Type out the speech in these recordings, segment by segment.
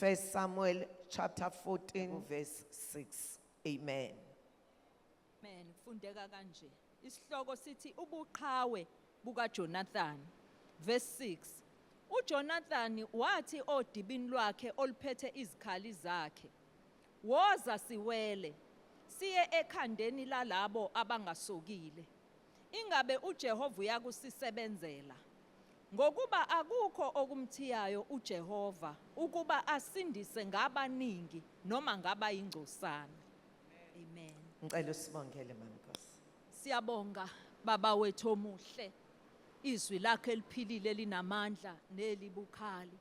First Samuel chapter 14 verse 6. Amen. Amen. Kufundeka kanje. Isihloko sithi ubuqhawe bukaJonathan. Verse 6. UJonathan wathi odibini lwakhe oluphethe izikhali zakhe, "Woza siwele siye ekhandeni lalabo abangasokile. Ingabe uJehova uyakusisebenzela?" Ngokuba akukho okumthiyayo uJehova ukuba asindise ngabaningi noma ngaba ingcosana. Amen. Ngicela usibongele mama Nkosi. Siyabonga baba wethu omuhle. Izwi lakhe eliphilile linamandla nelibukhali.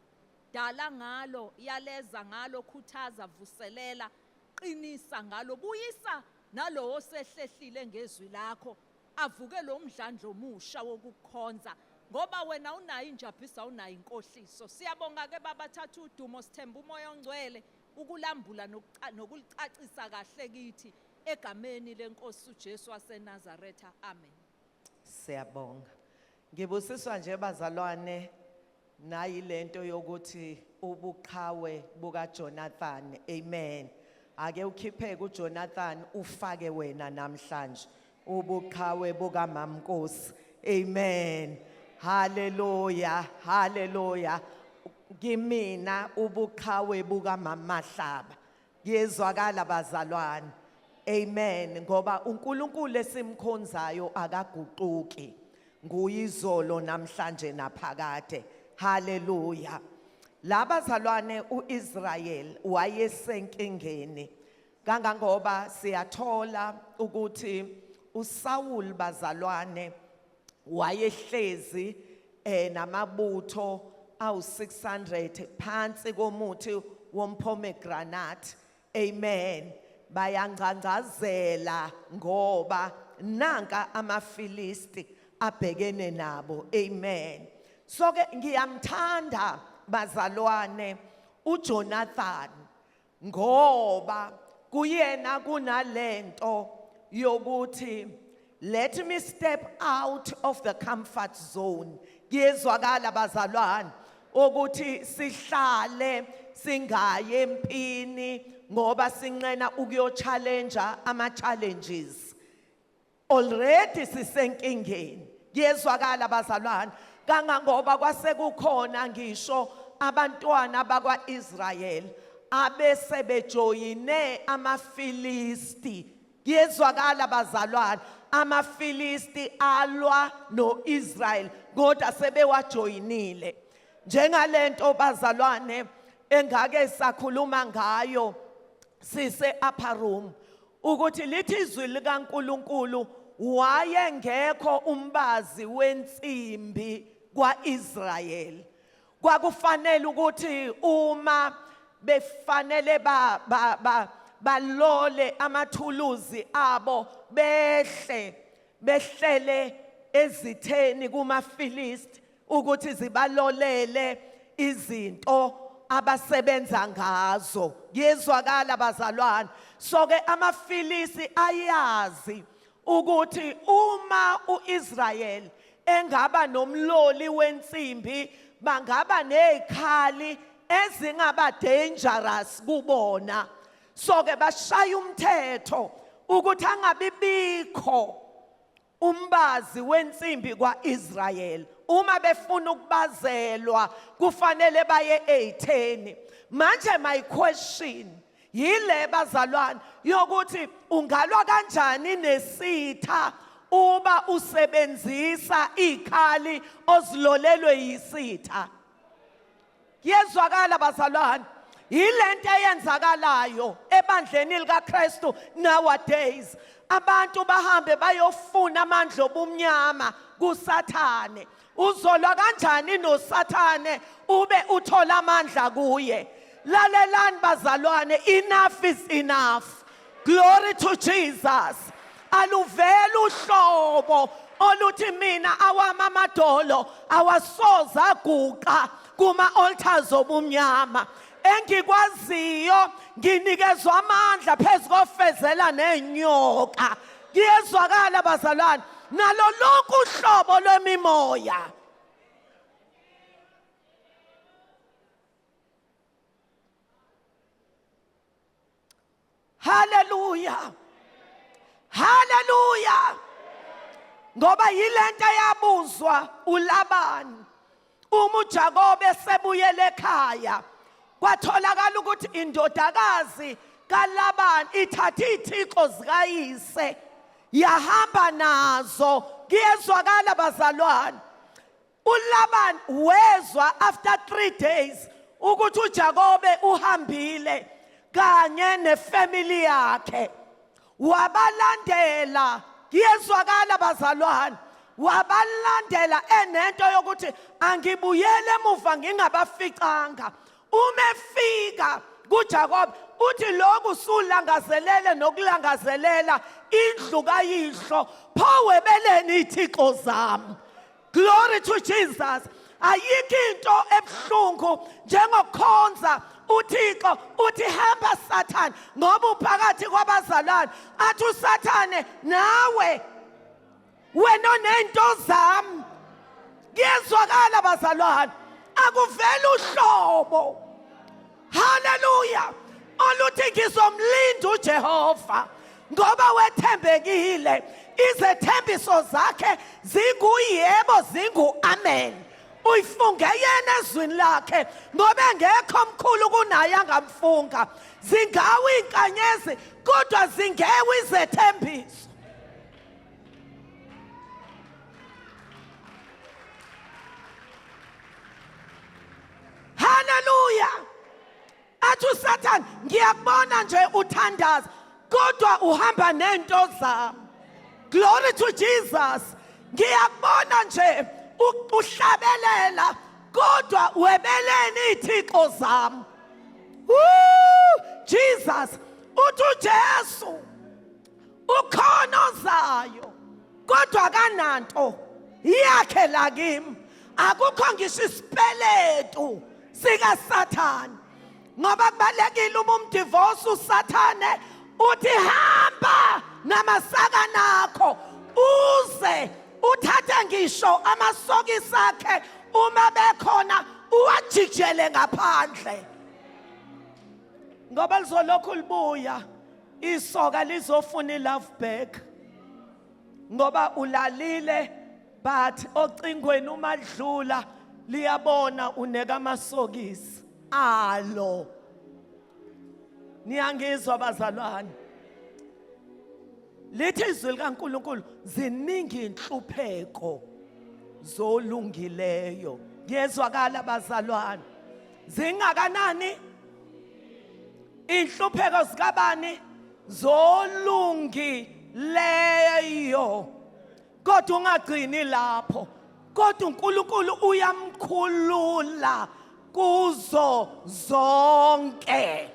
Dala ngalo, yaleza ngalo, khuthaza, vuselela, qinisa ngalo, buyisa nalowo osehlehlile ngezwi lakho. Avuke lo mdlandla omusha wokukhonza ngoba wena unayo injabhisa, unayo inkohliso. Siyabonga ke baba, thatha udumo, sithemba uMoya oNgcwele ukulambula nokulicacisa kahle kithi egameni lenkosi uJesu waseNazaretha. Amen. Siyabonga. Ngibusiswa nje bazalwane nayi lento yokuthi ubuqhawe bukaJonathan. Amen. Ake ukhiphe kuJonathan ufake wena namhlanje. Ubuqhawe bukaMamnkosi. Amen. Hallelujah. Hallelujah. Kimina ubuqhawe bukaMamahlaba. Kuyezwakala bazalwane. Amen, ngoba uNkulunkulu esimkhonzayo akaguquki. Nguyizolo namhlanje naphakade. Hallelujah. Labazalwane, uIsrael wayesenkingeni kangangoba siyathola ukuthi uSaul, bazalwane, wayehlezi namabutho awu600 phansi komuthi wompomegranate. Amen. Bayangcangcazela ngoba nanka amaFilisti abhekene nabo. Amen. So ke ngiyamthanda bazalwane uJonathan ngoba kuyena kunalento yokuthi let me step out of the comfort zone. Kuyezwakala bazalwane, ukuthi sihlale singaye empini ngoba sinqena ukuyo challenge ama challenges, already sisenkingeni. Kuyezwakala bazalwane, kangangoba kwasekukhona ngisho abantwana bakwaIsrael abese bejoyine amaFilisti. Kuyezwakala bazalwane, amaFilisti alwa noIsrael kodwa sebewajoyinile. Njengalento bazalwane engake sakhuluma ngayo sise upper room ukuthi lithi izwi likaNkuluNkulu wayengekho umbazi wensimbi kwaIsrael. Kwakufanele ukuthi uma befanele ba ba ba balole amathuluzi abo behle behlele ezitheni kumaFilisti ukuthi zibalolele izinto abasebenza ngazo. Kuyezwakala bazalwane? So ke amaFilisi ayazi ukuthi uma uIsrael engaba nomloli wensimbi bangaba nezikhali ezingaba dangerous kubona. So ke bashaya umthetho ukuthi angabibikho umbazi wensimbi kwaIsrael. Uma befuna ukubazelwa kufanele baye ezitheni. Manje my question yile bazalwane yokuthi ungalwa kanjani nesitha uba usebenzisa ikhali ozilolelwe yisitha? Kuyezwakala bazalwane? Yilento eyenzakalayo ebandleni likaKristu nowadays. Abantu bahambe bayofuna amandla obumnyama kuSathane. Uzolwa kanjani noSathane ube uthola amandla kuye? Lalelani bazalwane, enough is enough. Glory to Jesus. Aluvela uhlobo oluthi mina awami amadolo awasoza aguqa kuma altars obumnyama. Engikwaziyo, nginikezwa amandla phezu kofezela nenyoka. Kuyezwakala bazalwane? Nalo lonke uhlobo lwemimoya. Haleluya, haleluya. Ngoba yilento eyabuzwa uLabani uma uJakobe esebuyele ekhaya, kwatholakala ukuthi indodakazi kaLabani ithathe izithixo zikayise yahamba nazo. Kuyezwakala bazalwane? uLaban wezwa after 3 days ukuthi uJakobe uhambile kanye nefamily yakhe, wabalandela. Kuyezwakala bazalwane? Wabalandela enento yokuthi angibuyele emuva ngingabaficanga. Uma efika kuJakobe uthi, lokhu sulangazelele nokulangazelela indlu kayihlo, pho webeleni ithixo zami? Glory to Jesus. Ayikho into ebuhlungu njengokukhonza uThixo uthi hamba Sathane, ngoba uphakathi kwabazalwane, athi uSathane nawe wena onento zami. Kuyezwakala bazalwane? Akuvela uhlobo, haleluya, oluthi ngizomlinda uJehova ngoba wethembekile, izethembiso zakhe zinguyebo, zingu-amen, uyifunge yena ezwini lakhe, ngoba engekho omkhulu kunaye angamfunga. Zingawi inkanyezi kodwa zingewe izethembiso. Haleluya. Athi uSathane, ngiyakubona nje uthandaza kodwa uhamba nento zami. Glory to Jesus. Ngiyakubona nje uhlabelela kodwa webeleni izithixo zami? Woo! Jesus, uthi uJesu ukhona ozayo kodwa kananto yakhe la kimi, akukho ngisho isipeletu sikaSathane, ngoba kubalekile uma umdivorce uSathane uthi hamba namasaka nakho, uze uthathe ngisho amasokisi akhe uma bekhona, uwajijele ngaphandle, ngoba lizolokhu libuya isoka lizofuna i-love back, ngoba ulalile, but ocingweni uma dlula liyabona uneka amasokisi alo. Niyangizwa bazalwane? Lithi izwi likaNkuluNkulu, ziningi inhlupheko zolungileyo. Kuyezwakala bazalwane? Zingakanani inhlupheko zikabani? Zolungileyo. Kodwa ungagcini lapho, kodwa uNkulunkulu uyamkhulula kuzo zonke.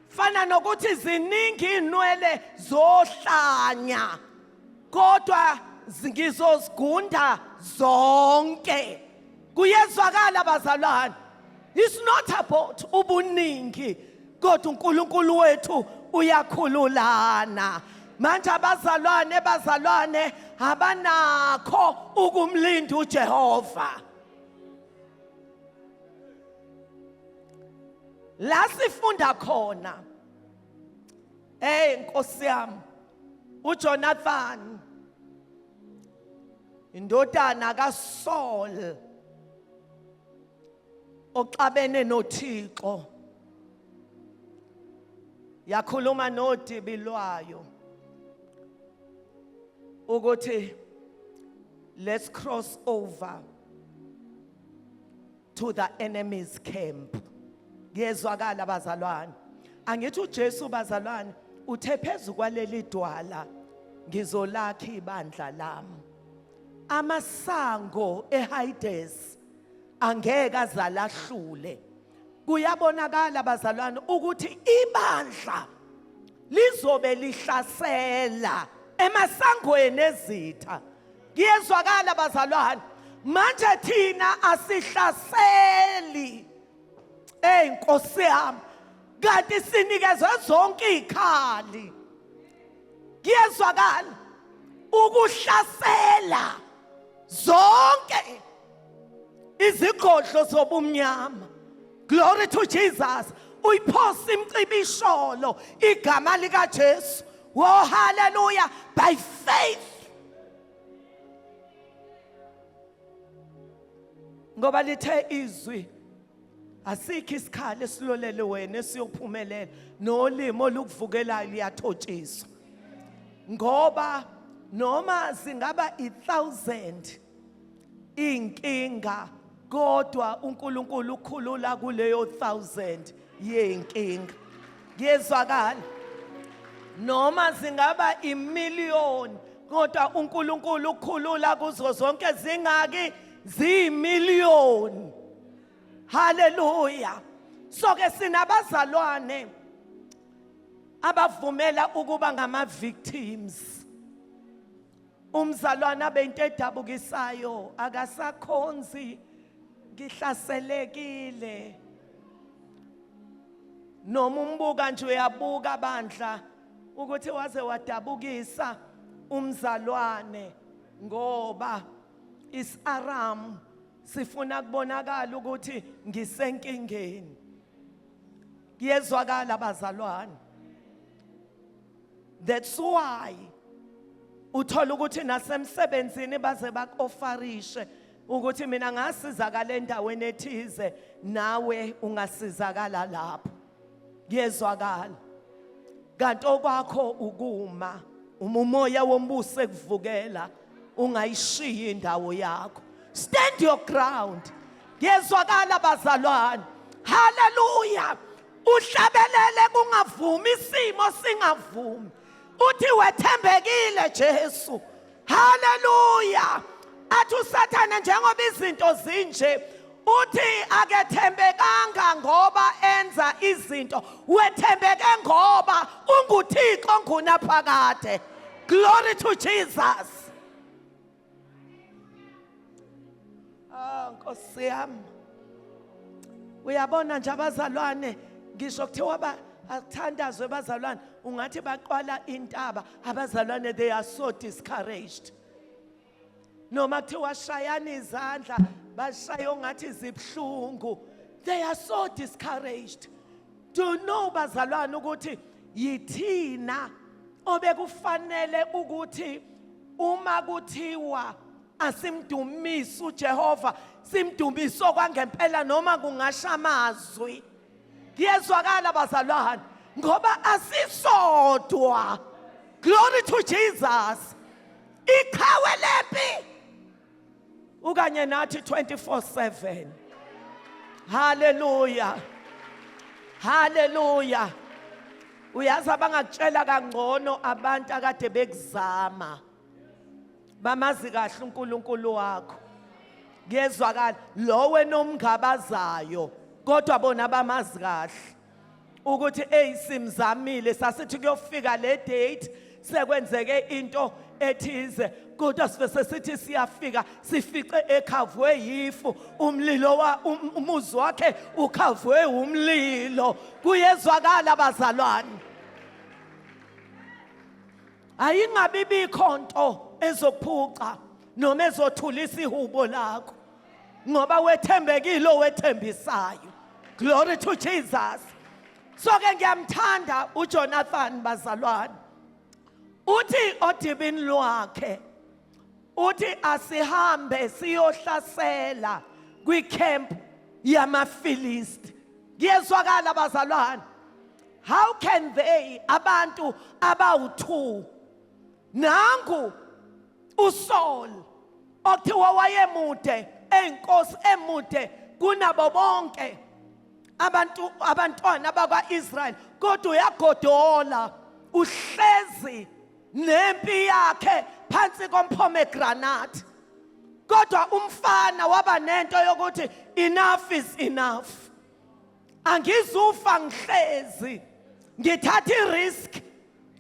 Fana nokuthi ziningi inwele zohlanya kodwa ngizozigunda zonke. Kuyezwakala bazalwane? It's not about ubuningi, kodwa uNkulunkulu wethu uyakhululana. Manje abazalwane, bazalwane abanakho ukumlinda uJehova. La sifunda khona, hey Nkosi yami, uJonathan indodana kaSaul oxabene noThixo, yakhuluma nodibi lwayo ukuthi let's cross over to the enemy's camp. Kuyezwakala bazalwane? Angithi uJesu bazalwane uthe, phezu kwaleli dwala ngizolakha ibandla lami, amasango eHades angeke azalahlule. Kuyabonakala bazalwane ukuthi ibandla lizobe lihlasela emasangweni ezitha. Kuyezwakala bazalwane? Manje thina asihlaseli. Ey Nkosi yami, kanti sinikezwe zonke izikhali, kuyezwakala, ukuhlasela zonke. Izigodlo zobumnyama. Glory to Jesus. Uyiphosa imcibisholo igama lika Jesu. Oh hallelujah, by faith. Ngoba lithe izwi asikho isikhali esilolele wena esiyophumelela nolimi olukuvukelayo liyathotshiswa. Ngoba noma zingaba i1000 inkinga kodwa uNkulunkulu ukhulula kuleyo 1000 yenkinga. Kuyezwakala. Noma zingaba imillion kodwa uNkulunkulu ukhulula kuzo zonke zingaki ziyimillion. Haleluya. So ke sinabazalwane abavumela ukuba ngama victims. Umzalwane abe into edabukisayo akasakhonzi ngihlaselekile. Noma umbuka nje uyabuka bandla ukuthi waze wadabukisa umzalwane ngoba isiAram sifuna kubonakala ukuthi ngisenkingeni. Kuyezwakala bazalwane. That's why uthola ukuthi nasemsebenzini baze bakuofarishe ukuthi mina ngasizakala endaweni ethize nawe ungasizakala lapho. Kuyezwakala. Kanti okwakho ukuma uma umoya wombuso ekuvukela ungayishiyi indawo yakho. Stand your ground. Kuyezwakala bazalwane. Hallelujah. Uhlabelele kungavumi isimo singavumi. Uthi wethembekile Jesu. Hallelujah. Athi uSathane njengoba izinto zinje uthi akethembekanga ngoba enza izinto wethembeke ngoba unguThixo ngunaphakade. Glory to Jesus. Ah Nkosi yami. Uyabona nje abazalwane ngisho kuthiwa ba akuthandazwe bazalwane ungathi baqwala intaba abazalwane they are so discouraged. Noma kuthiwa shayani izandla bashaya ongathi zibhlungu they are so discouraged. Do you know bazalwane ukuthi yithina obekufanele ukuthi uma kuthiwa asimdumise uJehova simdumise okwangempela noma kungasha amazwi. Kuyezwakala bazalwane ngoba asisodwa. Glory to Jesus. Iqhawe lempi ukanye nathi 24/7. Hallelujah. Hallelujah. Uyazi abangakutshela kangcono abantu akade bekuzama. Bamazi kahle uNkulunkulu wakho. Kuyezwakala lo wena omngabazayo kodwa bona bamazi kahle ukuthi hey simzamile sasithi kuyofika le date sekwenzeke into ethize kodwa sivese sithi siyafika sifice ekhavwe yifu umlilo wa umuzi wakhe ukhavwe umlilo. Kuyezwakala bazalwane. Ayingabi bikho nto ezophuca noma ezothulisa ihubo lakho ngoba wethembekile owethembisayo. Glory to Jesus. So ke ngiyamthanda uJonathan bazalwane. Uthi odibini lwakhe uthi asihambe siyohlasela kwicamp yamaFilisti. Kuyezwakala bazalwane. How can they abantu abawu2 nangu uSaul okuthiwa wayemude eyinkosi emude kunabo bonke abantu abantwana bakwaIsrael kodwa uyagodola uhlezi nempi yakhe phansi kompomegranate. Kodwa umfana waba nento yokuthi enough is enough. Angizufa ngihlezi ngithatha irisk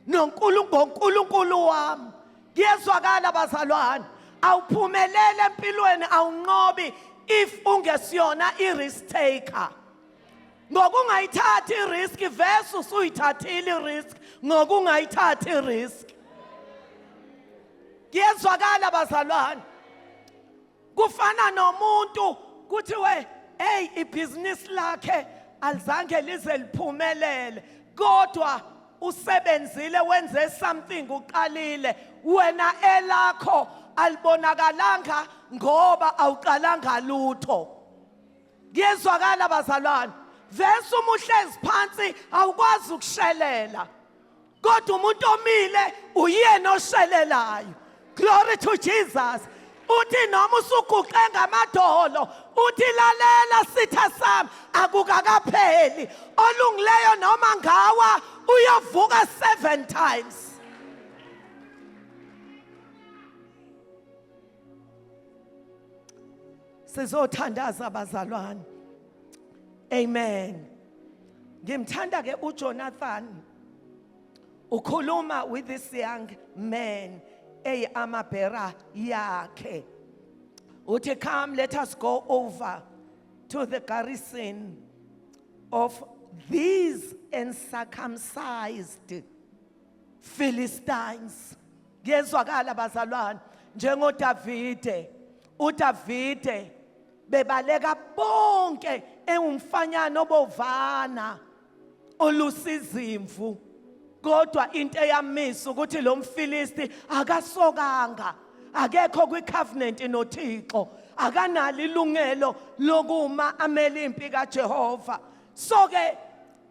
noNkulunkulu wami. Kuyezwakala bazalwane, awuphumelele empilweni awunqobi if ungesiyona i-risk taker. Ngokungayithathi i-risk versus uyithathile i-risk ngokungayithathi i-risk. Kuyezwakala bazalwane. Kufana nomuntu kuthiwe hey ibhizinisi lakhe alizange lize liphumelele kodwa usebenzile wenze something uqalile wena elakho alibonakalanga ngoba awuqalanga lutho. Kuyezwakala bazalwane, vese uma uhlezi phansi awukwazi ukushelela, kodwa umuntu omile uyena oshelelayo. Glory to Jesus. Uthi noma usuguqe ngamadolo uthi lalela sitha sami akukakapheli, olungileyo noma ngawa uyovuka 7 times. Sizothandaza bazalwane. Amen. Ngimthanda ke uJonathan ukhuluma with this young man ey amabhera yakhe. Uthi come let us go over to the garrison of these uncircumcised Philistines. Kuyezwakala bazalwane njengoDavide, uDavide bebaleka bonke ewumfanyana obovana olusizimvu, kodwa into eyamisa ukuthi lo mFilisti akasokanga, akekho kwicovenant noThixo, akanalo ilungelo lokuma amele impi kaJehova. So ke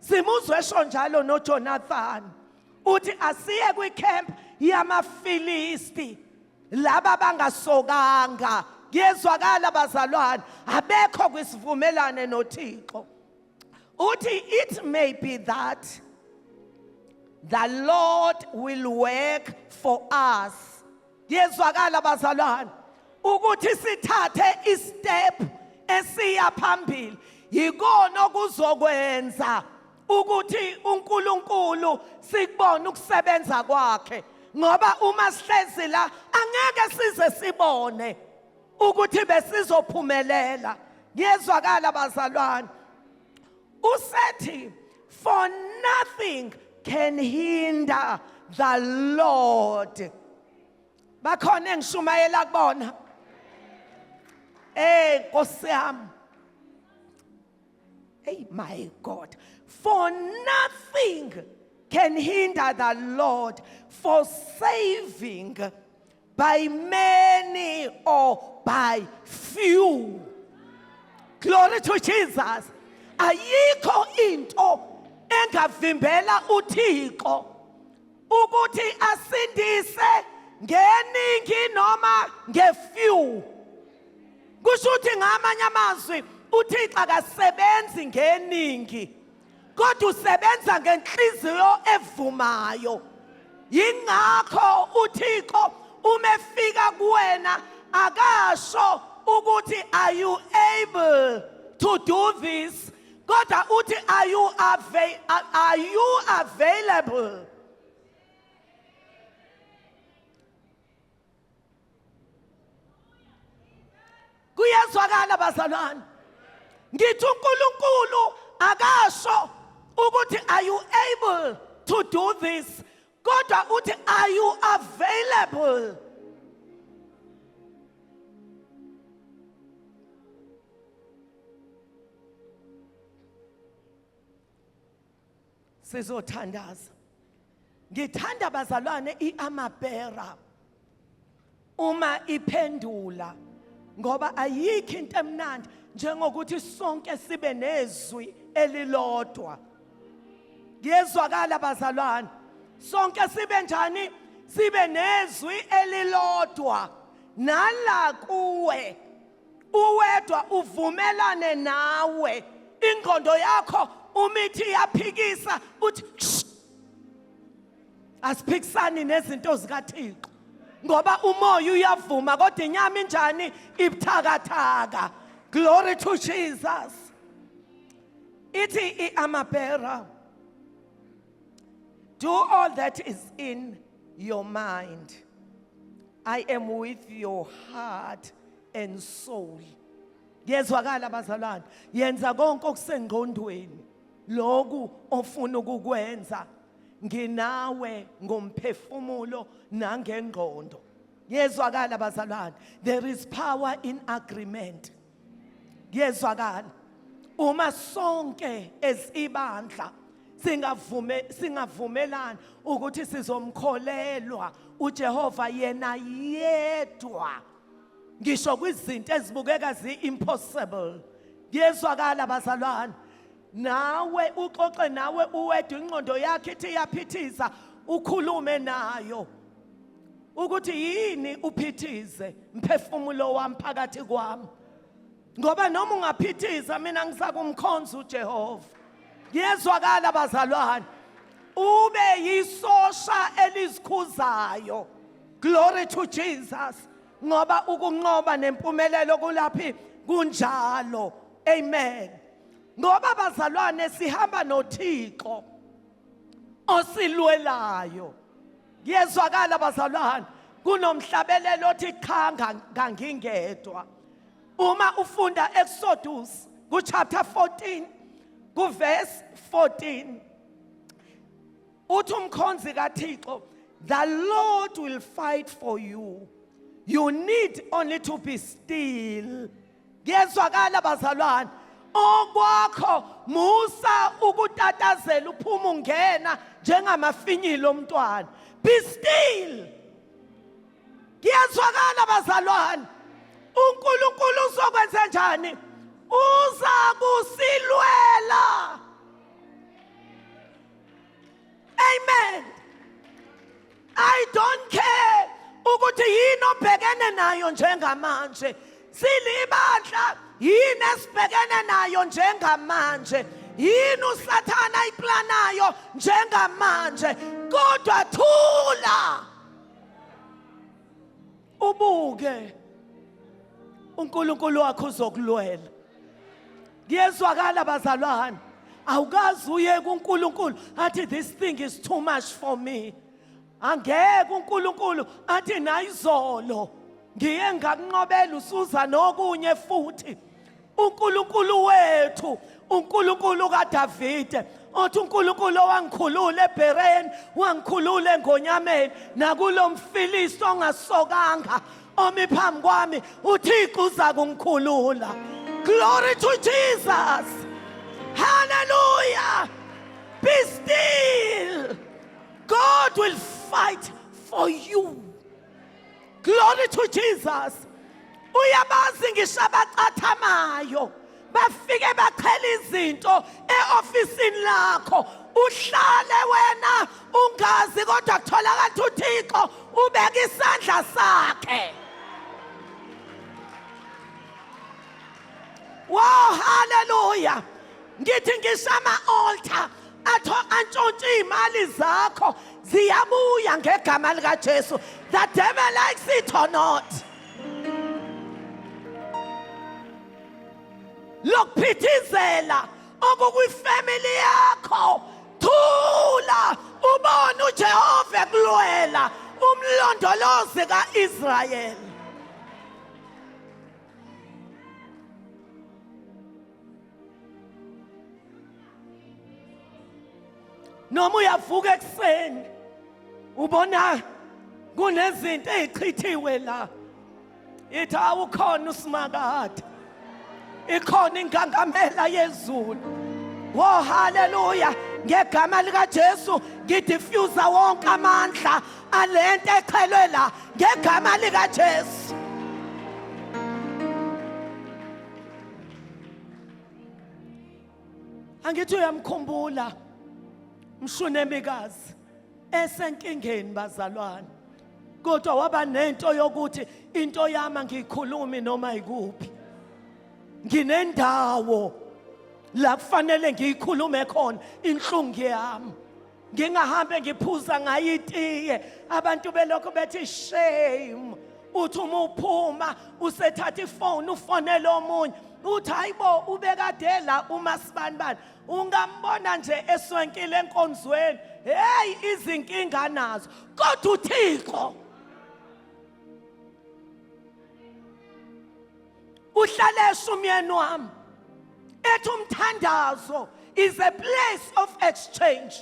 simuzwe esho njalo noJonathan uthi asiye kwicamp yamaFilisti laba bangasokanga. Kuyezwakala bazalwane, abekho kwisivumelane noThixo. Uthi it may be that the Lord will work for us. Kuyezwakala bazalwane ukuthi sithathe istep esiya phambili, yikona okuzokwenza ukuthi uNkulunkulu sikubone ukusebenza kwakhe, ngoba uma sihlezi la angeke size sibone ukuthi besizophumelela. Kuyezwakala bazalwane. Usethi for nothing can hinder the Lord. Bakhona engishumayela kubona. Eh Nkosi yami. Hey my God, for nothing can hinder the Lord for saving by many or by few. Glory to Jesus. Ayikho into engavimbela uThixo ukuthi asindise ngeningi noma ngefew. Kusho ukuthi ngamanye amazwi uThixo akasebenzi ngeningi, kodwa usebenza ngenhliziyo evumayo. Yingakho uThixo uma efika kuwena akasho ukuthi are you able to do this, kodwa uthi are you available. Kuyezwakala bazalwane, ngithi uNkulunkulu akasho ukuthi are you able to do this, kodwa uthi are you available. Sizothandaza. Ngithanda bazalwane iamabera uma iphendula, ngoba ayikho into emnandi njengokuthi sonke sibe nezwi elilodwa. Kuyezwakala bazalwane, sonke sibe njani? Sibe nezwi elilodwa. Nala kuwe uwedwa uvumelane nawe, ingqondo yakho umithi iyaphikisa uthi asiphikisani nezinto zikaThixo, ngoba umoya uyavuma kodwa inyama injani? Ibuthakathaka. Glory to Jesus. Ithi iamabera, do all that is in your mind, I am with your heart and soul. Kuyezwakala bazalwane, yenza konke okusengqondweni lokhu ofuna ukukwenza, nginawe ngomphefumulo nangengqondo. Kuyezwakala bazalwane, there is power in agreement. Kuyezwakala. Uma sonke as ibandla singavume singavumelana ukuthi sizomkholelwa uJehova yena yedwa ngisho kwizinto ezibukeka zi-impossible. Kuyezwakala bazalwane. Nawe uxoxe nawe uwedwa, ingqondo yakhe ithi iyaphithiza, ukhulume nayo ukuthi yini uphithize mphefumulo wami phakathi kwami, ngoba noma ungaphithiza mina ngisakumkhonza uJehova. Kuyezwakala bazalwane. Ube yisosha elizikhuzayo. Glory to Jesus. Ngoba ukunqoba nempumelelo kulaphi kunjalo. Amen. Ngoba bazalwane sihamba noThixo osilwelayo. Kuyezwakala bazalwane. Kunomhlabelelo othi cha ngangingedwa. Uma ufunda Exodus ku chapter 14 ku verse 14, uthi umkhonzi kaThixo, the Lord will fight for you, you need only to be still. Kuyezwakala bazalwane. Okwakho musa ukutatazela uphuma ungena njengamafinyila omntwana. Be still. Kuyezwakala bazalwane. uNkulunkulu uzokwenza njani? Uza kusilwela. Amen. I don't care ukuthi yini obhekene nayo njengamanje. Silibandla, yini esibhekene nayo njengamanje? Yini uSathana ayiplanayo njengamanje? Kodwa thula. Ubuke uNkulunkulu wakho uzokulwela. Kuyezwakala bazalwane. Awukazi uye kuNkulunkulu athi this thing is too much for me. Angeke uNkulunkulu athi nayizolo ngiye ngakunqobela usuza nokunye futhi. uNkulunkulu wethu, uNkulunkulu kaDavide, othi uNkulunkulu owangikhulula eBhereni, wangikhulula engonyameni, nakulomfilisti ongasokanga omi phambi kwami, uThixo uza kungikhulula. Glory to Jesus. Hallelujah. Be still. God will fight for you. Glory to Jesus. Uyabazi ngisho abacathamayo bafike bachela izinto eofisini lakho, uhlale wena ungazi, kodwa kutholakala uThixo ubeka isandla sakhe. Wow, hallelujah. Ngithi ngisho ama-altar atho antshontshe iy'mali zakho ziyabuya ngegama likaJesu. The devil likes it or not. Lokuphithizela okukwifamily yakho, thula ubone uJehova ekulwela, umlondolozi kaIsrayeli. Noma uyavuka ekuseni ubona kunezinto ezichithiwe la, ithi awukhona usimakade, ikhona ingangamela yezulu. Oh haleluya, ngegama lika Jesu ngidifuse wonke amandla alento echelwe la ngegama lika Jesu. Angithi uyamkhumbula mshunemikazi esenkingeni bazalwane, kodwa waba nento yokuthi into yami angiyikhulumi noma ikuphi, nginendawo la kufanele ngiyikhulume khona inhlungu yami, ngingahambe ngiphuza ngayo itiye abantu belokhu bethi shame. Uthi uma uphuma usethatha ifoni ufonele omunye, uthi hayibo ubekade la uma sibanibani, ungambona nje eswenkile enkonzweni, hey izinkinga nazo, kodwa uThixo uhlale esho umyeni wami ethi umthandazo is a place of exchange.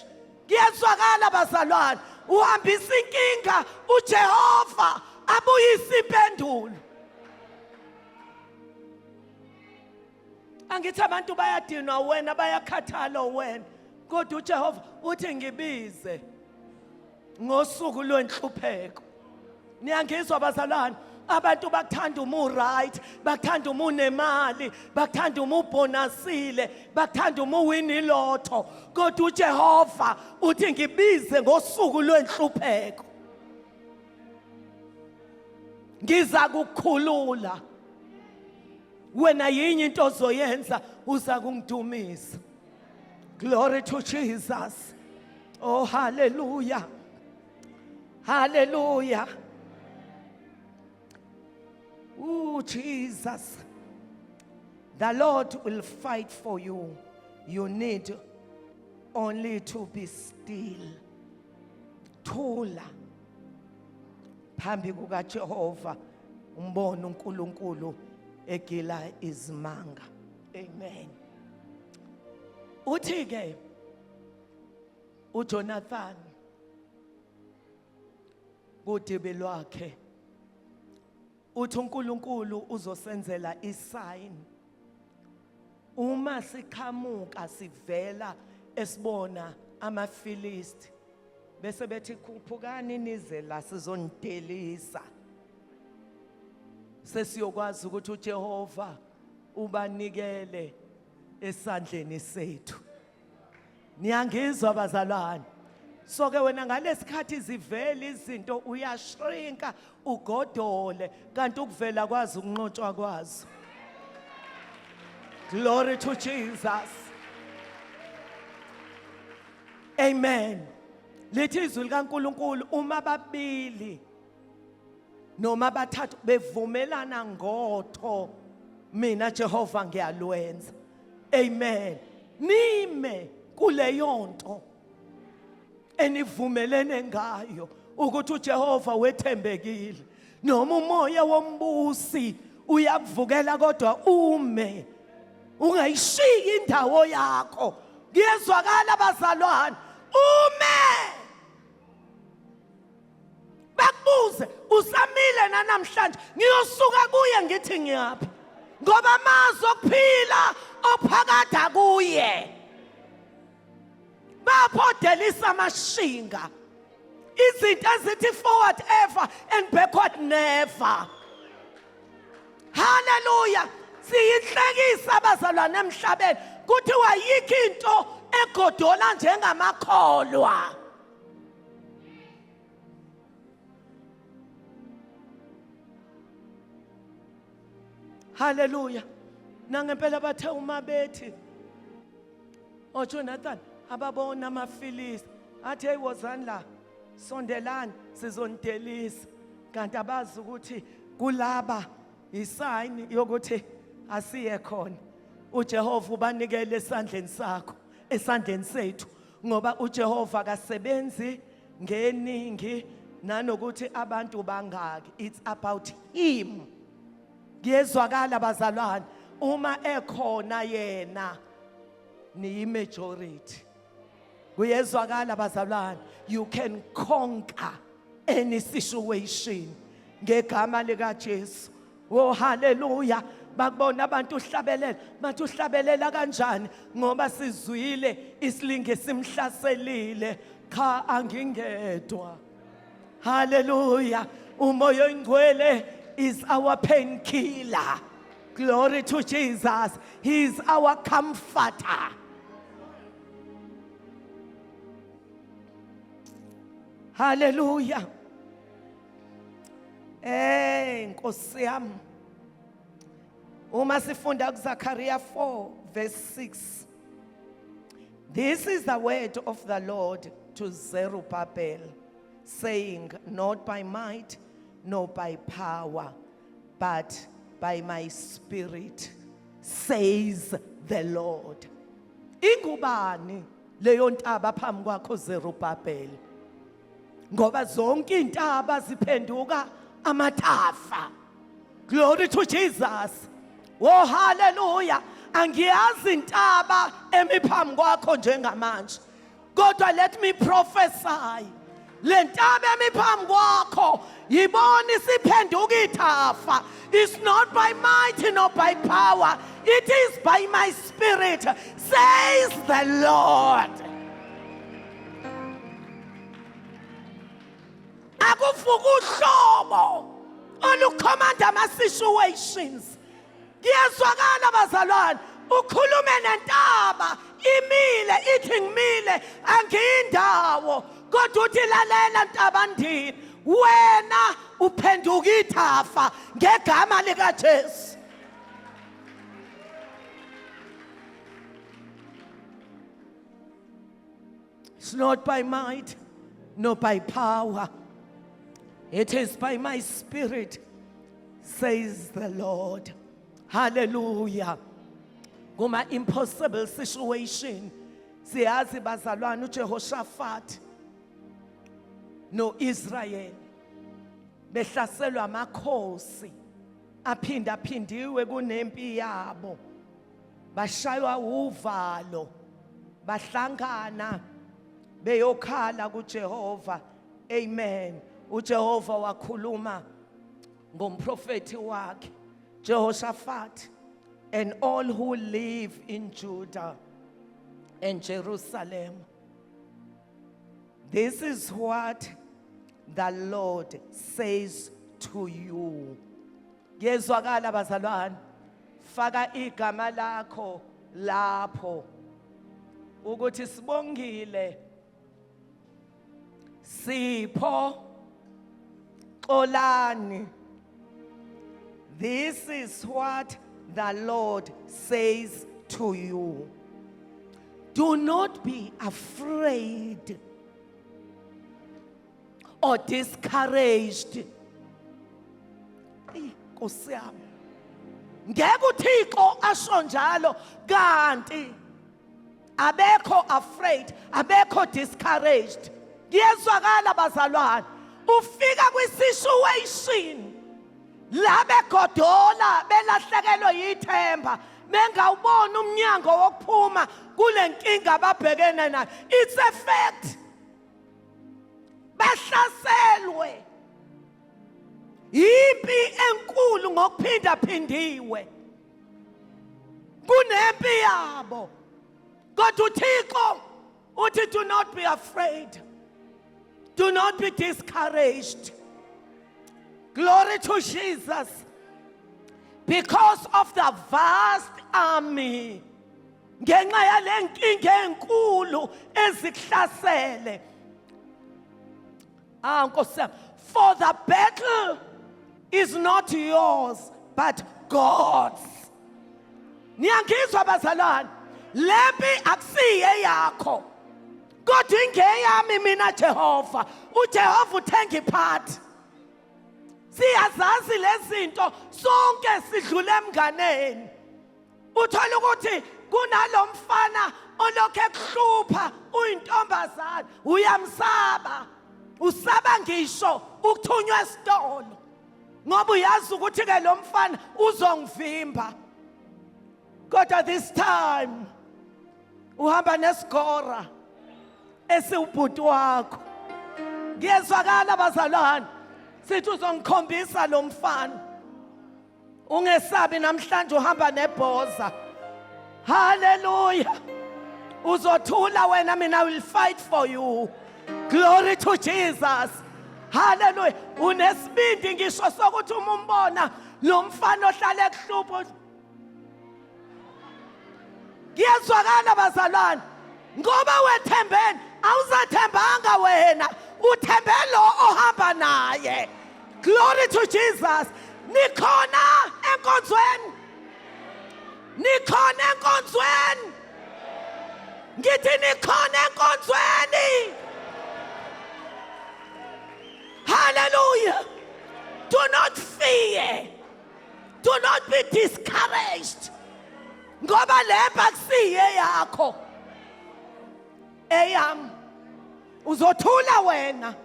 Kuyezwakala bazalwane, uhambisa inkinga uJehova abuyise impendulo. Angithi abantu bayadinwa wena, bayakhathala wena, kodwa uJehova uthi ngibize ngosuku lwenhlupheko. Niyangizwa bazalwane? Abantu bakuthanda uma u-right, bakuthanda uma unemali, bakuthanda uma ubhonasile, bakuthanda uma uwina ilotho, kodwa uJehova uthi ngibize ngosuku lwenhlupheko, ngiza kukhulula wena. Yinye into ozoyenza, uza kungidumisa. Glory to Jesus. Oh, hallelujah, hallelujah. Oh Jesus, the Lord will fight for you. You need only to be still. Thula phambi kukaJehova, umbone uNkulunkulu egila izimanga. Amen. Uthi ke uJonathan kudibi lwakhe, uthi uNkulunkulu uzosenzela isign uma siqhamuka sivela esibona amaFilisti, bese bethi khuphukani nize la sizonidelisa, sesiyokwazi ukuthi uJehova ubanikele esandleni sethu. Niyangizwa bazalwane? So ke wena ngalesikhathi zivela izinto uyashrinka ugodole, kanti ukuvela kwazo ukunqotshwa kwazo. Glory to Jesus. Amen. Lithi izwi likaNkuluNkulu, uma babili noma bathathu bevumelana ngotho, mina Jehova ngiyalwenza. Amen. Nime kuleyonto enivumelene ngayo ukuthi uJehova wethembekile, noma umoya wombusi uyakuvukela, kodwa ume ungayishiyi indawo yakho. Kuyezwakala bazalwane? Ume, bakubuze usamile nanamhlanje, ngiyosuka kuye ngithi ngiyaphi, ngoba amazwi okuphila ophakada kuye. Baphodelisa amashinga, izinto ezithi forward ever and backward never. Haleluya. Siyinhlekisa abazalwane emhlabeni, kuthiwa yikho into egodola njengamakholwa. Haleluya. Nangempela bathe uma bethi oJonathan ababona amaFilisti, athi hey, wozani la, sondelani, sizonidelisa, kanti abazi ukuthi kulaba isign yokuthi asiye khona. uJehova ubanikele esandleni sakho, esandleni sethu, ngoba uJehova akasebenzi ngeningi nanokuthi abantu bangaki. It's about him. Kuyezwakala bazalwane? Uma ekhona yena, niyi majority. Kuyezwakala bazalwane? You can conquer any situation ngegama lika Jesu. Oh haleluya. Bakubona abantu uhlabelela, bathi uhlabelela kanjani, ngoba sizwile isilinge simhlaselile. Cha, angingedwa. Haleluya. Umoya oyingcwele is our painkiller. Glory to Jesus. He is our comforter. Hallelujah. Eh Nkosi yami. Uma sifunda kuZakhariya 4 verse 6. This is the word of the Lord to Zerubbabel, saying, not by might, nor by power, but by my spirit, says the Lord. Ingubani leyo ntaba phambi kwakho Zerubbabel? Ngoba zonke intaba ziphenduka amathafa. Glory to Jesus. Oh hallelujah. Angiyazi intaba emi phambi kwakho njengamanje, kodwa let me prophesy. Le ntaba emi phambi kwakho yibona isiphenduka ithafa. It's not by might nor by power, it is by my spirit, says the Lord. Akuvuka uhlobo olukhomanda ama-situations. Kuyezwakala bazalwane, ukhulume nentaba imile ithi ngimile angiyindawo, kodwa uthi lalela ntabandini, wena uphenduka ithafa ngegama likaJesu. It's not by might nor by power, it is by my spirit, says the Lord. Hallelujah. Kuma impossible situation, siyazi bazalwane uJehoshaphat noIsrael behlaselwa amakhosi aphinda phindiwe kunempi yabo, bashaywa uvalo, bahlangana beyokhala kuJehova. Amen. uJehova wakhuluma ngomprofethi wakhe, Jehoshaphat and all who live in Judah and Jerusalem, this is what the Lord says to you. Kuyezwakala bazalwane, faka igama lakho lapho ukuthi sibongile Sipho Xolani, this is what the Lord says to you. Do not be afraid or discouraged. Eyi, Nkosi yami. Ngeke uThixo asho njalo kanti abekho afraid, abekho discouraged. Kuyezwakala bazalwane, ufika kwi-situation la begodola belahlekelwe yithemba, bengawuboni umnyango wokuphuma kule nkinga ababhekene nayo. It's a fact, bahlaselwe yimpi enkulu ngokuphindaphindiwe kunempi yabo, kodwa uThixo uthi do not be afraid, do not be discouraged. Glory to Jesus. Because of the vast army, ngenxa yale nkinga enkulu ezikuhlasele. Ah, Nkosi yami, for the battle is not yours but God's. Niyangizwa bazalwane, lempi akusiye yakho kodwa ingeyami mina Jehova. uJehova uthenga iphathi. Siyazazi lezinto sonke, sidlule emnganeni. Uthola ukuthi kunalomfana olokhu ekuhlupha, uyintombazana, uyamsaba, usaba ngisho ukuthunywa esitolo ngoba uyazi ukuthi ke lo mfana uzongivimba. Kodwa this time uhamba nesigora esiwubhuti wakho. Kuyezwakala bazalwane, sithi uzongikhombisa lo mfana. Ungesabi, namhlanje uhamba nebhoza. Haleluya. Uzothula wena, mina I will fight for you. Glory to Jesus. Haleluya. Unesibindi ngisho sokuthi uma umbona lo mfana ohlala ekuhlupha. Kuyezwakala bazalwane, ngoba wethembeni, awuzathembanga wena, uthembe lo ohamba naye. Glory to Jesus. Nikhona enkonzweni, nikhona enkonzweni, ngithi nikhona enkonzweni. Hallelujah. Do not fear, do not be discouraged, ngoba lempi akusiye yakho, eyami. Uzothula wena,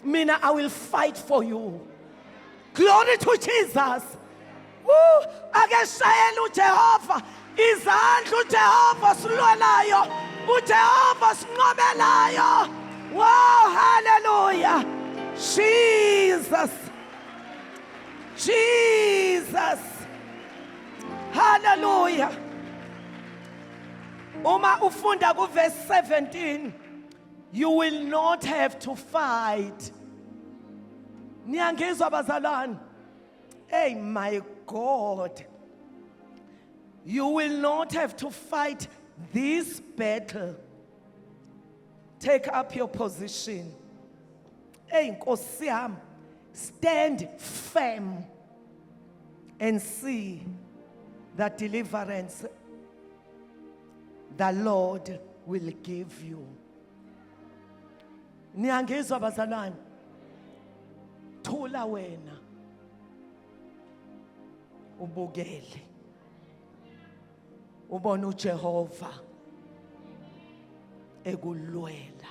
mina I will fight for you. Glory to Jesus. Woo! Ake shayela uJehova izandla, uJehova silwelayo, uJehova sinqobelayo. Wow, hallelujah. Jesus. Jesus. Hallelujah. Uma ufunda ku verse 17, you will not have to fight. Niyangizwa, bazalwane? Hey, my God. You will not have to fight this battle. Take up your position. Hey, Nkosi yami, stand firm and see the deliverance the Lord will give you. Niyangizwa, bazalwane? Thula wena. Ubukele. Ubona uJehova ekulwela.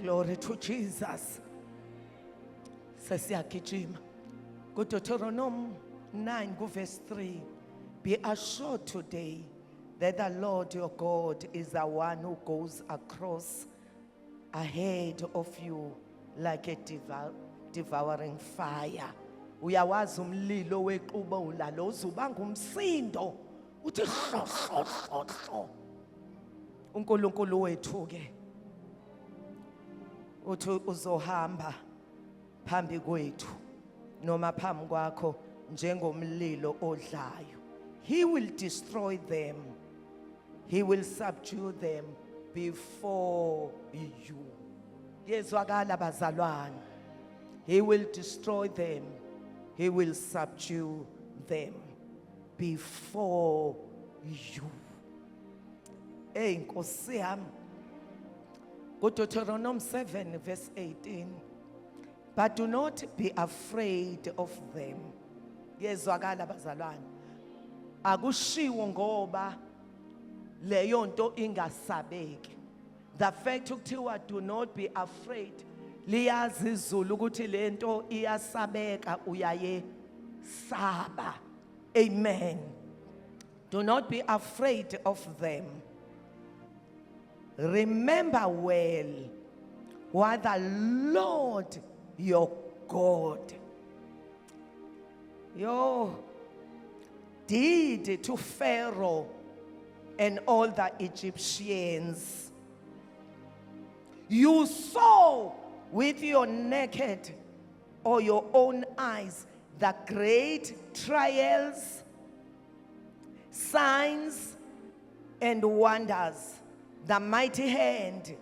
Glory to Jesus. Sesiyagijima. KuDeuteronomy 9 kuverse 3. Be assured today that the Lord your God is the one who goes across ahead of you like a devouring fire. Uyawazi umlilo wequbula lo uzubanga umsindo uthi hlo hlo hlo hlo. UNkulunkulu wethu ke uthi uzohamba phambi kwethu noma phambi kwakho njengomlilo odlayo. He will destroy them. He will subdue them before you. Yezwakala, bazalwane? He will destroy them. He will subdue them before you. Hey, Nkosi yami. KuDeuteronomy 7 verse 18. But do not be afraid of them. Yezwakala, bazalwane? Akushiwo ngoba leyo nto ingasabeki. The fact ukuthiwa do not be afraid, liyazi izulu ukuthi lento iyasabeka, uyaye saba. Amen. Do not be afraid of them. Remember well what the Lord your God yo did to Pharaoh and all the Egyptians. You saw with your naked or your own eyes the great trials, signs, and wonders, the mighty hand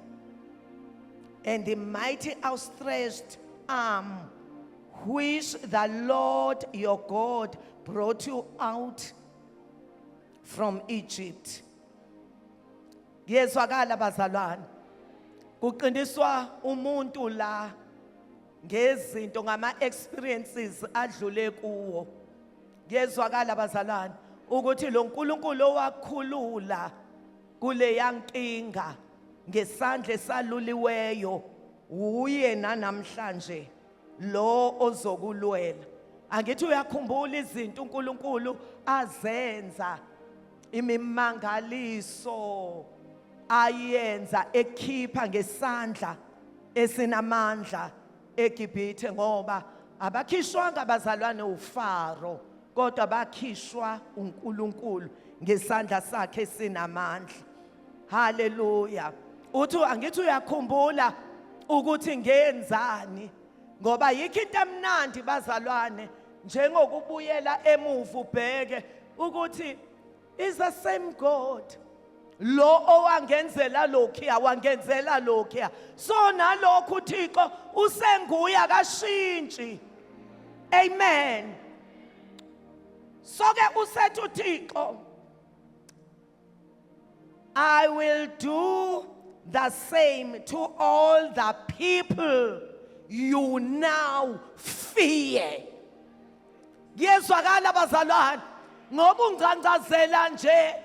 and the mighty outstretched arm which the Lord your God brought you out from Egypt. Kuyezwakala, bazalwane? Kuqiniswa umuntu la ngezinto, ngama experiences adlule kuwo. Kuyezwakala, bazalwane, ukuthi lo nkulunkulu owakhulula kuleya nkinga ngesandla esaluliweyo uye nanamhlanje lo ozokulwela. Angithi uyakhumbula izinto uNkulunkulu azenza, imimangaliso ayenza ekhipha ngesandla esinamandla eGibhithe, ngoba abakhishwanga, abazalwane, uFaro, kodwa bakhishwa uNkulunkulu ngesandla sakhe sinamandla. Haleluya. Uthi angithi uyakhumbula ukuthi ngenzani, ngoba yikho into emnandi, bazalwane, njengokubuyela emuva ubheke ukuthi is the same God lo owangenzela lokhuya, wangenzela lokhuya. So nalokhu uThixo usenguye, akashintshi. Amen. So ke usethi uThixo, "I will do the same to all the people you now fear." Kuyezwakala, bazalwane? Ngoba ungcangcazela nje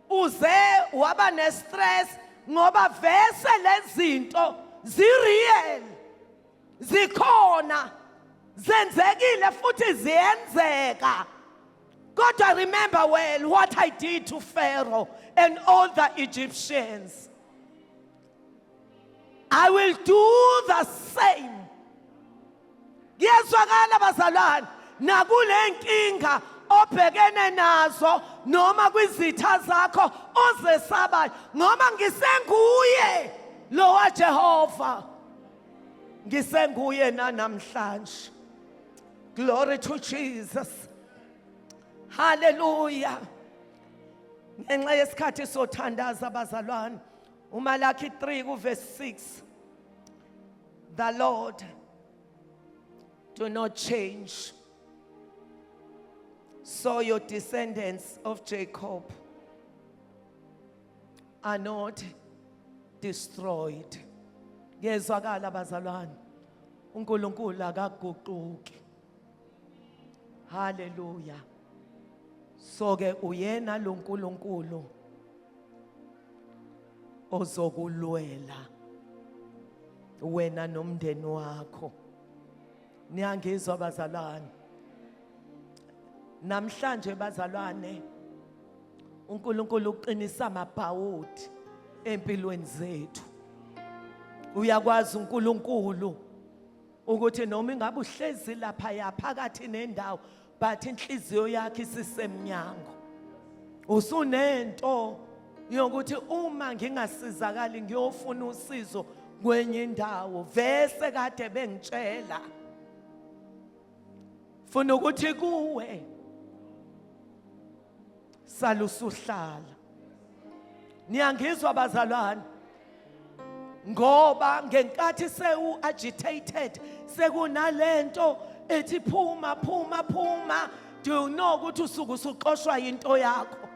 uze waba nestress, ngoba vese lezinto zireal, zikhona, zenzekile futhi ziyenzeka. Kodwa remember well what I did to Pharaoh and all the Egyptians. I will do the same. Kuyezwakala bazalwane, nakule nkinga obhekene nazo noma kwizitha zakho ozesabayo, ngoba ngisenguye lo waJehova, ngisenguye nanamhlanje. Glory to Jesus, hallelujah. Ngenxa yesikhathi sothandaza bazalwane, uMalaki 3 kuverse 6, the Lord do not change, so your descendants of Jacob are not destroyed. Kuyezwakala bazalwane, uNkulunkulu akaguquki. Haleluya. So ke uyena lo nkulunkulu ozokulwela wena nomndeni wakho. Niyangizwa bazalwane? Namhlanje bazalwane, uNkulunkulu uqinisa amabhawodi empilweni zethu. Uyakwazi uNkulunkulu ukuthi noma ingabe uhlezi lapha ya phakathi nendawo, but inhliziyo yakhe isisemnyango, usunento yokuthi uma ngingasizakali ngiyofuna usizo kwenye indawo, vese kade bengitshela funa ukuthi kuwe salusuhlala. Niyangizwa bazalwane? Ngoba ngenkathi sewu agitated, sekunalento ethi phuma, phuma, phuma, do you know ukuthi usuke usuxoshwa into yakho?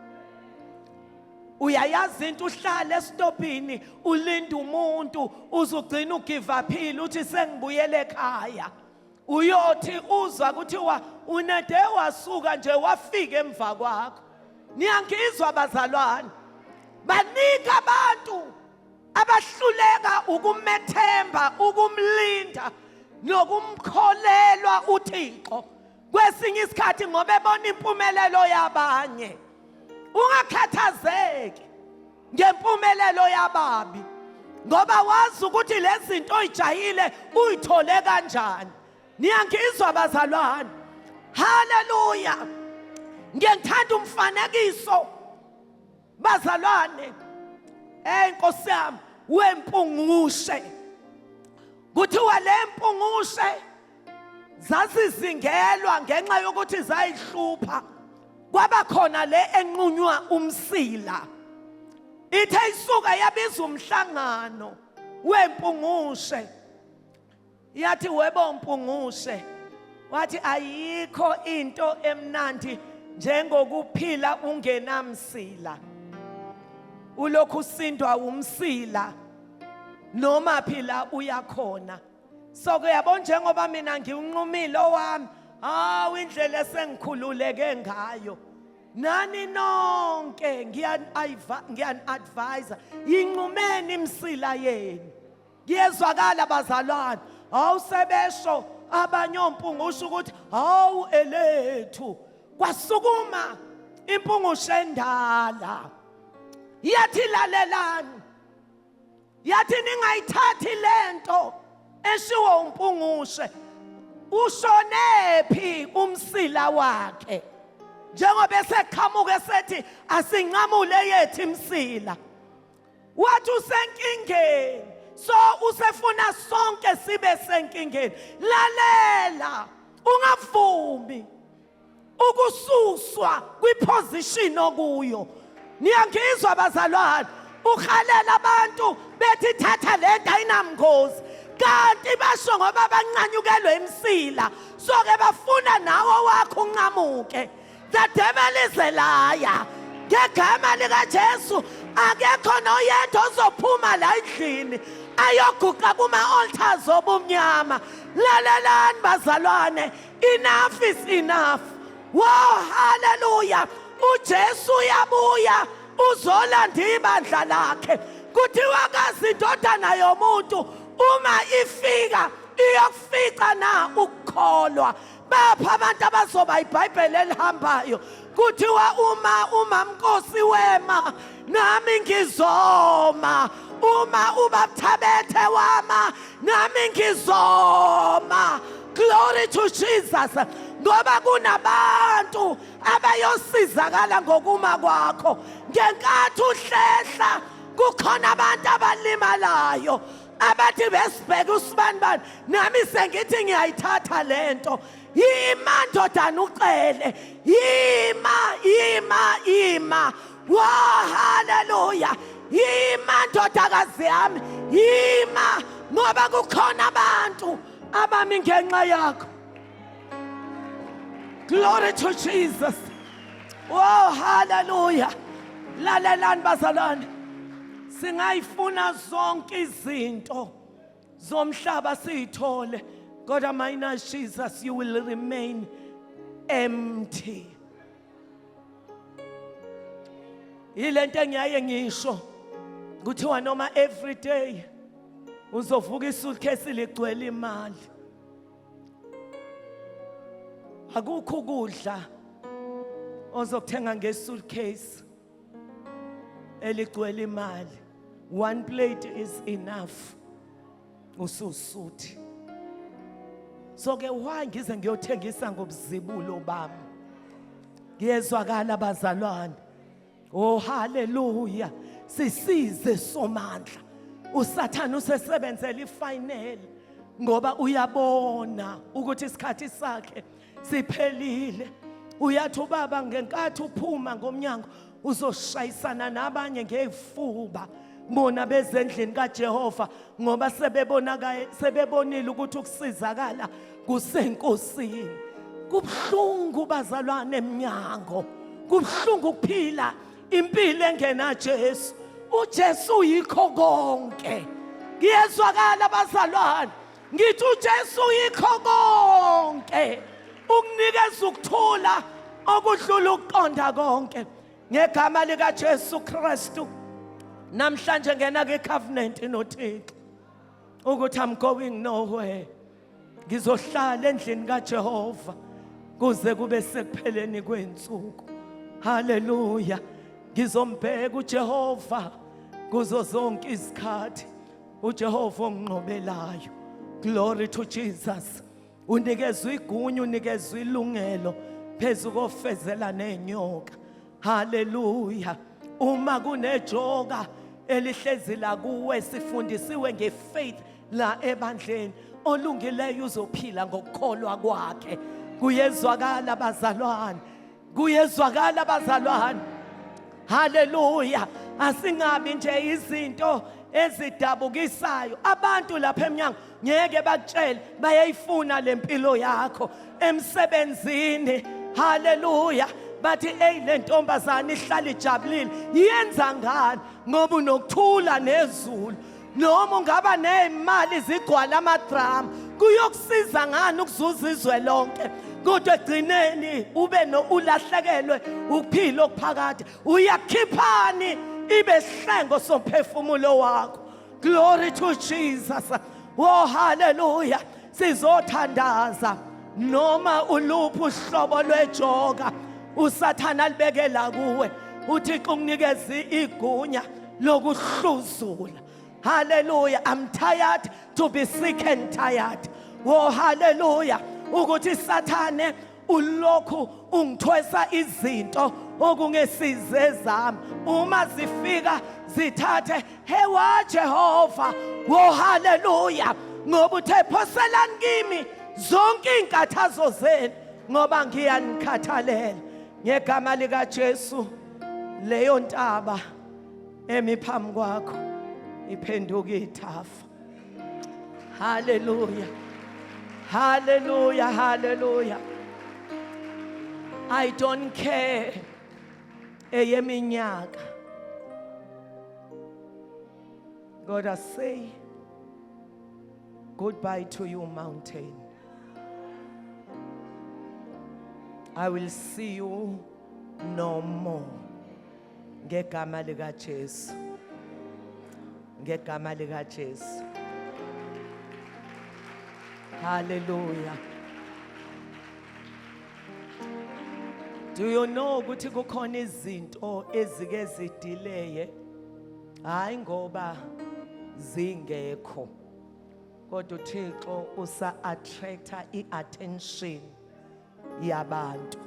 Uyayazi into, uhlale esitopini ulinda umuntu, uzugcina ugive upile, uthi sengibuyele ekhaya. Uyothi uzwa kuthiwa unede wasuka nje wafika emva kwakho. Niyangizwa bazalwane? Banika abantu abahluleka ukumethemba, ukumlinda nokumkholelwa uThixo kwesinye isikhathi, ngoba ebona impumelelo yabanye. Ungakhathazeki ngempumelelo yababi, ngoba wazi ukuthi lezi zinto oyijahile uyithole kanjani. Niyangizwa bazalwane? Haleluya. Ngiyangithanda umfanekiso bazalwane, hey Nkosi yami, wempungushe. Kuthiwa le mpungushe zazizingelwa ngenxa yokuthi zayihlupha, kwaba khona le enqunywa umsila. Ithe isuka yabiza umhlangano wempungushe, yathi webo mpungushe, wathi ayikho into emnandi njengokuphila ungenamsila, ulokhu usindwa umsila noma phila uyakhona. So kuyabona, njengoba mina ngiwunqumile owami, hawu, indlela esengikhululeke ngayo, nani nonke ngiyani-advise, yinqumeni imsila yenu. Kuyezwakala bazalwane? Awusebesho abanye ompungushe ukuthi hawu, elethu. Kwasukuma impungushe endala, yathi lalelani, yathi ningayithathi lento eshiwo umpungushe. Ushonephi umsila wakhe njengoba eseqhamuka esethi asinqamule yethu imsila? Wathi usenkingeni, so usefuna sonke sibe senkingeni. Lalela, ungavumi ukususwa kwiposition okuyo. Niyangizwa bazalwane? Uhalela abantu bethi thatha lento ayinamngozi, kanti basho ngoba banqanyukelwe imsila, so ke bafuna nawe wakho unqamuke. The devil is a liar. Ngegama likaJesu, akekho noyedwa ozophuma la endlini ayoguqa kuma-altars obumnyama. Lalelani bazalwane, enough is enough. Wow, haleluya. UJesu uyabuya, uzolanda ibandla lakhe. Kuthiwa kazi indodana yomuntu uma ifika iyokufica na ukukholwa? Bapha abantu abazoba iBhayibheli elihambayo. Kuthiwa uma umamnkosi wema, nami ngizoma. Uma uBab'Thabethe wama, nami ngizoma. Glory to Jesus. Ngoba kunabantu abayosizakala ngokuma kwakho. Ngenkathi uhlehla kukhona abantu abalimalayo abathi besibheke usibanibani, nami sengithi ngiyayithatha lento. Yima ndodana ucele, yima, yima, yima. Wa haleluya, yima ndodakazi yami, yima, ngoba kukhona abantu abami ngenxa yakho. Glory to Jesus. Oh haleluya. Lalelani bazalwane, singayifuna zonke izinto zomhlaba siyithole, kodwa minus Jesus you will remain empty. Yilento engiyaye ngisho, kuthiwa noma every day uzovuka isuitcase ligcwele imali, akukho ukudla ozokuthenga ngesuitcase eligcwele imali. One plate is enough, ususuthi. So ke why ngize ngiyothengisa ngobuzibulo bami? Ngiyezwakala bazalwane? Oh haleluya, sisize somandla. USathane usesebenzela ifinal ngoba uyabona ukuthi isikhathi sakhe siphelile. Uyathi ubaba ngenkathi uphuma ngomnyango uzoshayisana nabanye ngezifuba bona bezendlini kaJehova, ngoba sebebonile ukuthi ukusizakala kusenkosini. Kubhlungu bazalwane emnyango, kubhlungu ukuphila impilo engena Jesu. uJesu yikho konke. Ngiyezwakala bazalwane, ngithi uJesu yikho konke, ukunikeza ukuthula okudlula ukuqonda konke. Ngegama lika Jesu Kristu, namhlanje ngena kwi-covenant noThixo ukuthi I'm going nowhere, ngizohlala endlini kaJehova kuze kube sekupheleni kwensuku. Haleluya, ngizombheka uJehova kuzo zonke izikhathi, uJehova onginqobelayo. Glory to Jesus. Unikezwe igunya, unikezwe ilungelo phezu kofezela nenyoka. Haleluya. Uma kunejoka elihlezi la kuwe, sifundisiwe ngefaith la ebandleni, olungileyo uzophila ngokukholwa kwakhe. Kuyezwakala bazalwane, kuyezwakala bazalwane. Haleluya. Asingabi nje izinto ezidabukisayo. Abantu lapha emnyango ngeke bakutshele, bayayifuna lempilo yakho emsebenzini. Haleluya. Bathi ey, le ntombazane ihlala ijabulile, yenza ngani? Ngoba unokuthula nezulu. Noma ungaba nezimali zigcwala amadrama, kuyokusiza ngani ukuzuza izwe lonke kodwa egcineni ube no ulahlekelwe ukuphila okuphakade? Uyakhiphani ibe sihlengo somphefumulo wakho? Glory to Jesus. Oh hallelujah. Sizothandaza noma uluphi uhlobo lwejoka uSathana alibekela kuwe, uThixo ukunikeza igunya lokuhluzula. Hallelujah. I'm tired to be sick and tired. Oh hallelujah. Ukuthi Sathane ulokhu ungithwesa izinto okungesize zami, uma zifika zithathe. Hewa Jehova. Oh hallelujah. Ngoba uthe phoselani kimi zonke izinkathazo zenu ngoba ngiyanikhathalela. Ngegama lika Jesu, leyo ntaba emi phambi kwakho iphenduka ithafa. Hallelujah. Hallelujah, hallelujah. I don't care eyeminyaka. God, I say goodbye to you, mountain. I will see you no more. Ngegama lika Jesu. Ngegama lika Jesu. Hallelujah. Do you know ukuthi kukhona izinto ezike zidileye Hayi ngoba zingekho, kodwa uThixo usa attracta iattention yabantu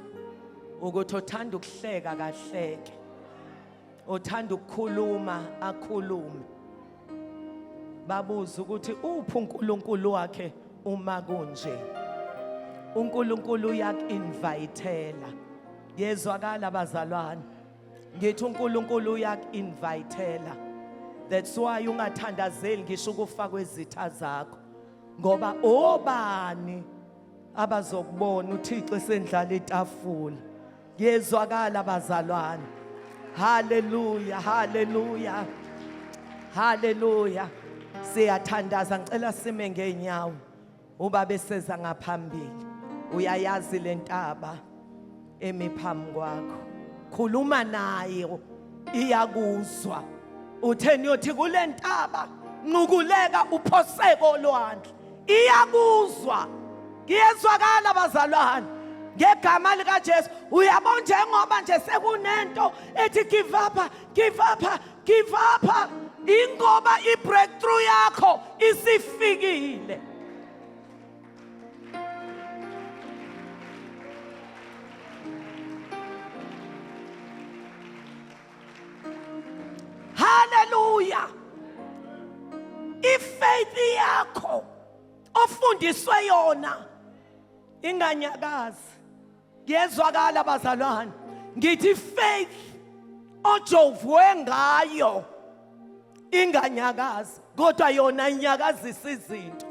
ukuthi othanda ukuhleka kahleke, othanda ukukhuluma akhulume. Babuza ukuthi uphi uNkulunkulu wakhe uma kunje. uNkulunkulu uyaku-invitela. Yezwakala bazalwane, ngithi uNkulunkulu uyaku-invitela. That's why ungathandazeli ngisho ukufa kwezitha zakho, ngoba obani abazokubona uThixo esendlala itafula. Yezwakala bazalwane. Haleluya, haleluya, haleluya. Siyathandaza, ngicela sime ngeenyawo. Ubaba eseza ngaphambili, uyayazi lentaba emi phambi kwakho, khuluma nayo iyakuzwa. Utheni uyothi kule ntaba nqukuleka uphoseke olwandle, iyakuzwa. Kuyezwakala bazalwane ngegama likaJesu. Uyabona njengoba nje sekunento ethi give up, give up, give up, ingoba i-breakthrough yakho isifikile. Haleluya. Ifaith yakho ofundiswe yona inganyakazi. Kuyezwakala bazalwane, ngithi faith ojovwe ngayo inganyakazi, kodwa yona inyakazisa izinto.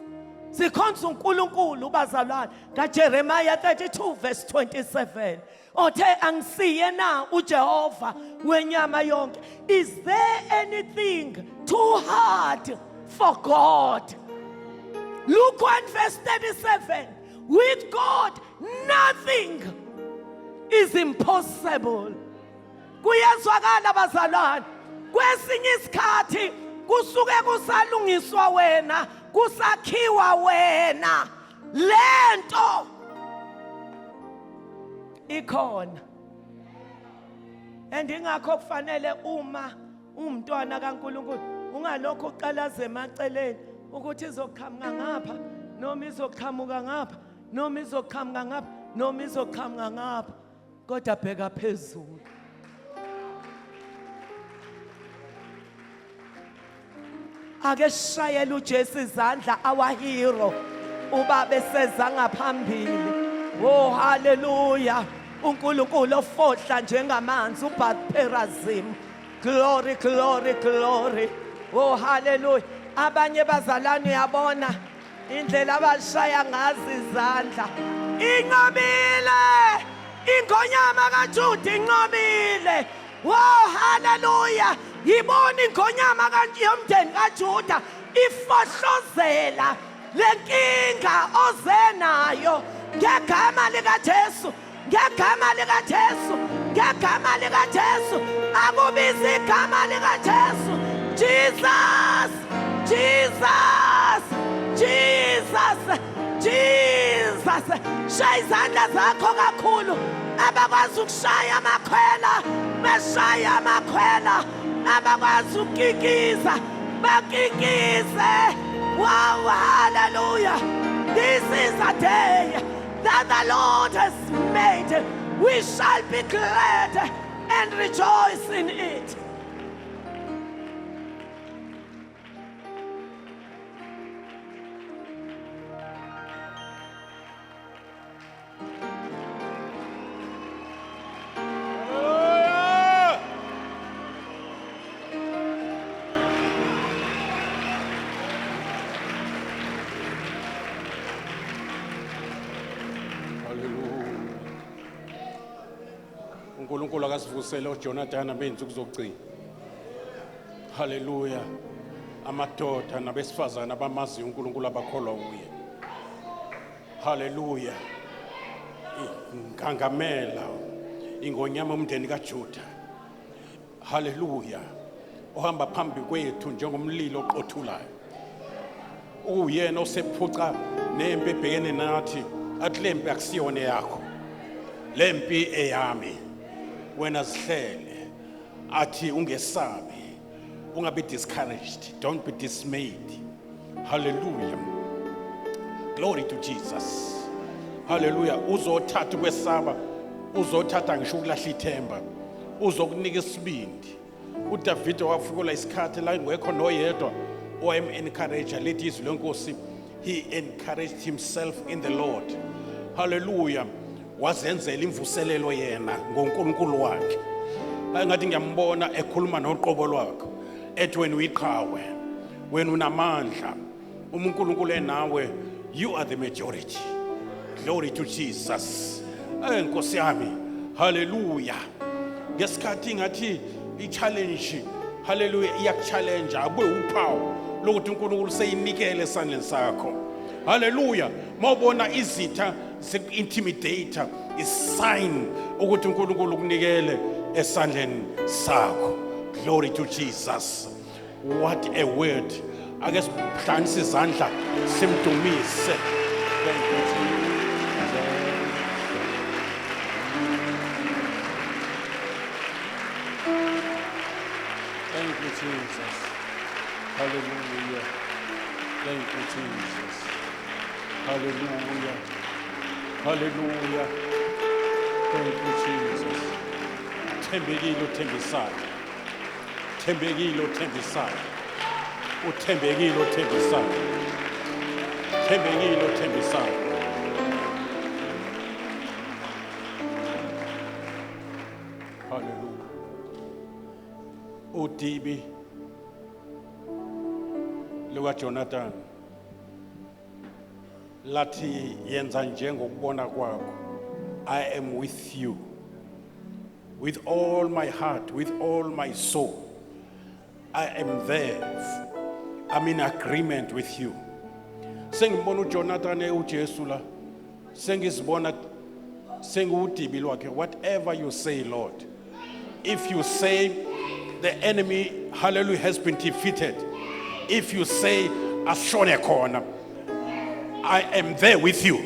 Sikhonza uNkulunkulu bazalwane kaJeremiah 32 verse 27 othe angisiye na uJehova wenyama yonke. Is there anything too hard for God? Luke 1 verse 37, with God nothing is impossible. Kuyezwakala bazalwane, kwesinye isikhathi kusuke kusalungiswa wena, kusakhiwa wena, lento ikhona. And ingakho kufanele uma umntwana kaNkulunkulu ungalokhu uqalaza emaceleni ukuthi izoqhamuka ngapha noma izoqhamuka ngapha noma izoqhamuka ngapha noma izoqhamuka ngapha, kodwa bheka phezulu. Ake sishayele uJesu izandla, our hero, ubaba eseza ngaphambili. Oh haleluya, uNkulunkulu ofohla njengamanzi uBath Perazim. Glory, glory, glory. Oh haleluya. Abanye bazalwane uyabona indlela abashaya ngazo izandla. Inqobile ingonyama kaJuda, inqobile. Wow, haleluya. Yibona ingonyama yomndeni kaJuda ifohlozela lenkinga oze nayo ngegama likaJesu, ngegama likaJesu, ngegama likaJesu. Akubiza igama likaJesu. Jesus, Jesus, Jesus, Jesus. Shaya izandla zakho kakhulu. Abakwazi ukushaya amakhwela beshaya amakhwela, abakwazi ukukikiza bakikize. Wow, hallelujah. This is a day that the Lord has made. We shall be glad and rejoice in it. Haleluya. uNkulunkulu akasivusele oJonathan benzi kuzogcina. Haleluya. Amadoda nabesifazane abamaziyo uNkulunkulu abakholwa uye. Haleluya. Ngangamela ingonyama umndeni kaJuda. Haleluya. Ohamba phambi kwethu njengomlilo oqothulayo. Uyena osephuca nempi ebhekene nathi, athi lempi akusiyona yakho. Lempi eyami. Wena zihlele. Athi ungesabi. Ungabi discouraged. Don't be dismayed. Hallelujah. Glory to Jesus. Hallelujah. Uzothatha ukwesaba, uzothatha ngisho ukulahla ithemba, uzokunika isibindi. uDavide wafikela isikhathi la ngekho noyedwa owayem-encourage lithi izwi lenkosi he encouraged himself in the Lord. Hallelujah. Wazenzela imvuselelo yena ngoNkulunkulu wakhe. Ngathi ngiyambona ekhuluma noqobo lwakhe ethi wena uyiqhawe, wena unamandla, uma uNkulunkulu enawe you are the majority. Glory to Jesus. Nkosi yami. Hallelujah. Ngesikhathi ngathi i-challenge, hallelujah, iyakuchallenge akube uphawu lokuthi uNkulunkulu seyinikele esandleni sakho. Hallelujah. Mawubona izitha ziku-intimidate, is-sign ukuthi uNkulunkulu ukunikele esandleni sakho. Glory to Jesus. What a word. Ake sihlanganise izandla simdumise. Thank you, Jesus. Thank you, Jesus. Hallelujah. Thank you, Jesus. Hallelujah. Hallelujah. Thank you, Jesus. Thembekile uthembisayo. Thembekile uthembisayo. Uthembekile uthembisayo. Thembekile uthembisayo. Hallelujah. Udibi luka Jonathan lathi yenza njengokubona kwakho. I am with you with all my heart, with all my soul. I am there. I'm in agreement with you. Sengibona uJonathan uJesu la. Sengizibona sengudibi lwakhe. Whatever you say, Lord. If you say the enemy, hallelujah, has been defeated. If you say ashone khona, I am there with you.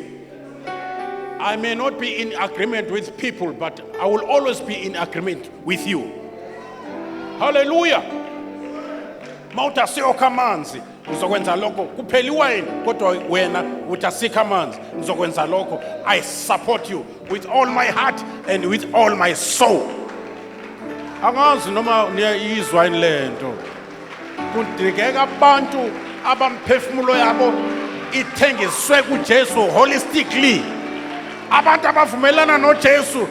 I may not be in agreement with people, but I will always be in agreement with you. Hallelujah. Mawuthi asikho amanzi, ngizokwenza lokho. Kuphela iwayini, kodwa wena uthi asikho amanzi, ngizokwenza lokho. I support you with all my heart and with all my soul. Angazi noma niyayizwa yini lento. Kudingeka abantu abamphefumulo yabo ithengiswe kuJesu holistically. Abantu abavumelana noJesu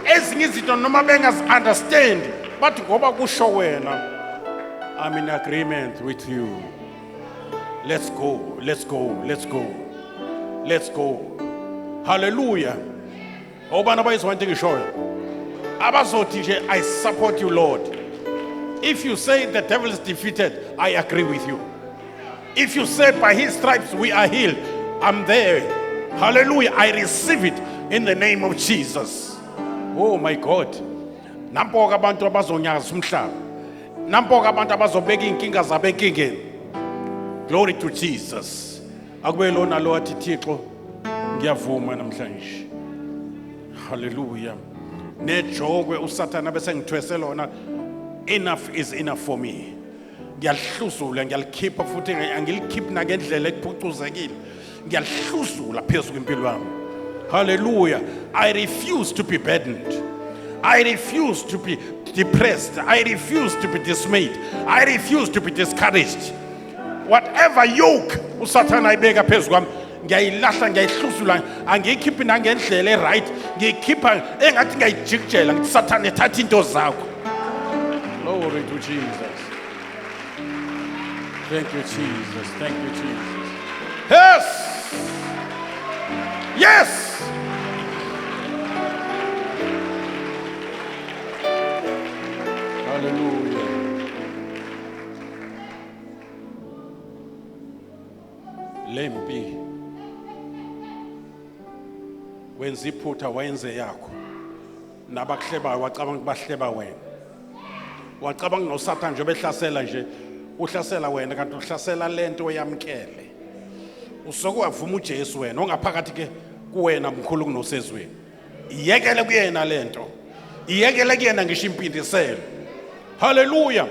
ezinye izinto noma bengazi-understand bathi ngoba kusho wena, I'm in agreement with you. Let's go, let's go, let's go, let's go. Hallelujah. Obani abayizwa into engishoyo? Abazothi nje I support you, Lord. If you say the devil is defeated, I agree with you. If you say by his stripes we are healed, I'm there. Hallelujah. I receive it in the name of Jesus. Oh my God. Nampo ke abantu abazonyaza umhlaba. Nampo ke abantu abazobeka inkinga zabo enkingeni. Glory to Jesus. Akube lona lo athi Thixo ngiyavuma namhlanje. Hallelujah. Nejokwe uSathana bese ngithwese lona, enough is enough for me. Ngiyalihluzula, ngiyalikhipha futhi angilikhiphi nangendlela ephucuzekile. Ngiyalihluzula phezu kwempilo yami. Hallelujah. I refuse to be burdened. I refuse to be depressed. I refuse to be dismayed. I refuse to be discouraged. Whatever yoke uSathana ayibeka phezu kwami, ngiyayilahla, ngiyayihluzula, angiyikhiphi nangendlela e-right, ngiyikhipha engathi ngiyayijikijela, ngithi Sathane thatha into zakho. Glory to Jesus. Thank you, Jesus. Thank you, Jesus. Yes. Yes. Hallelujah. Lempi wenza iphutha, wayenze yakho, nabakuhlebayo wacabanga bahleba wena, wacabanga noSathane nje behlasela nje uhlasela wena, kanti uhlasela lento oyamkele. Usoke wavuma uJesu wena ongaphakathi ke kuwena mkhulu kunosezweni. Iyekele kuyena lento, iyekele kuyena ngisho impindiselo. Haleluya.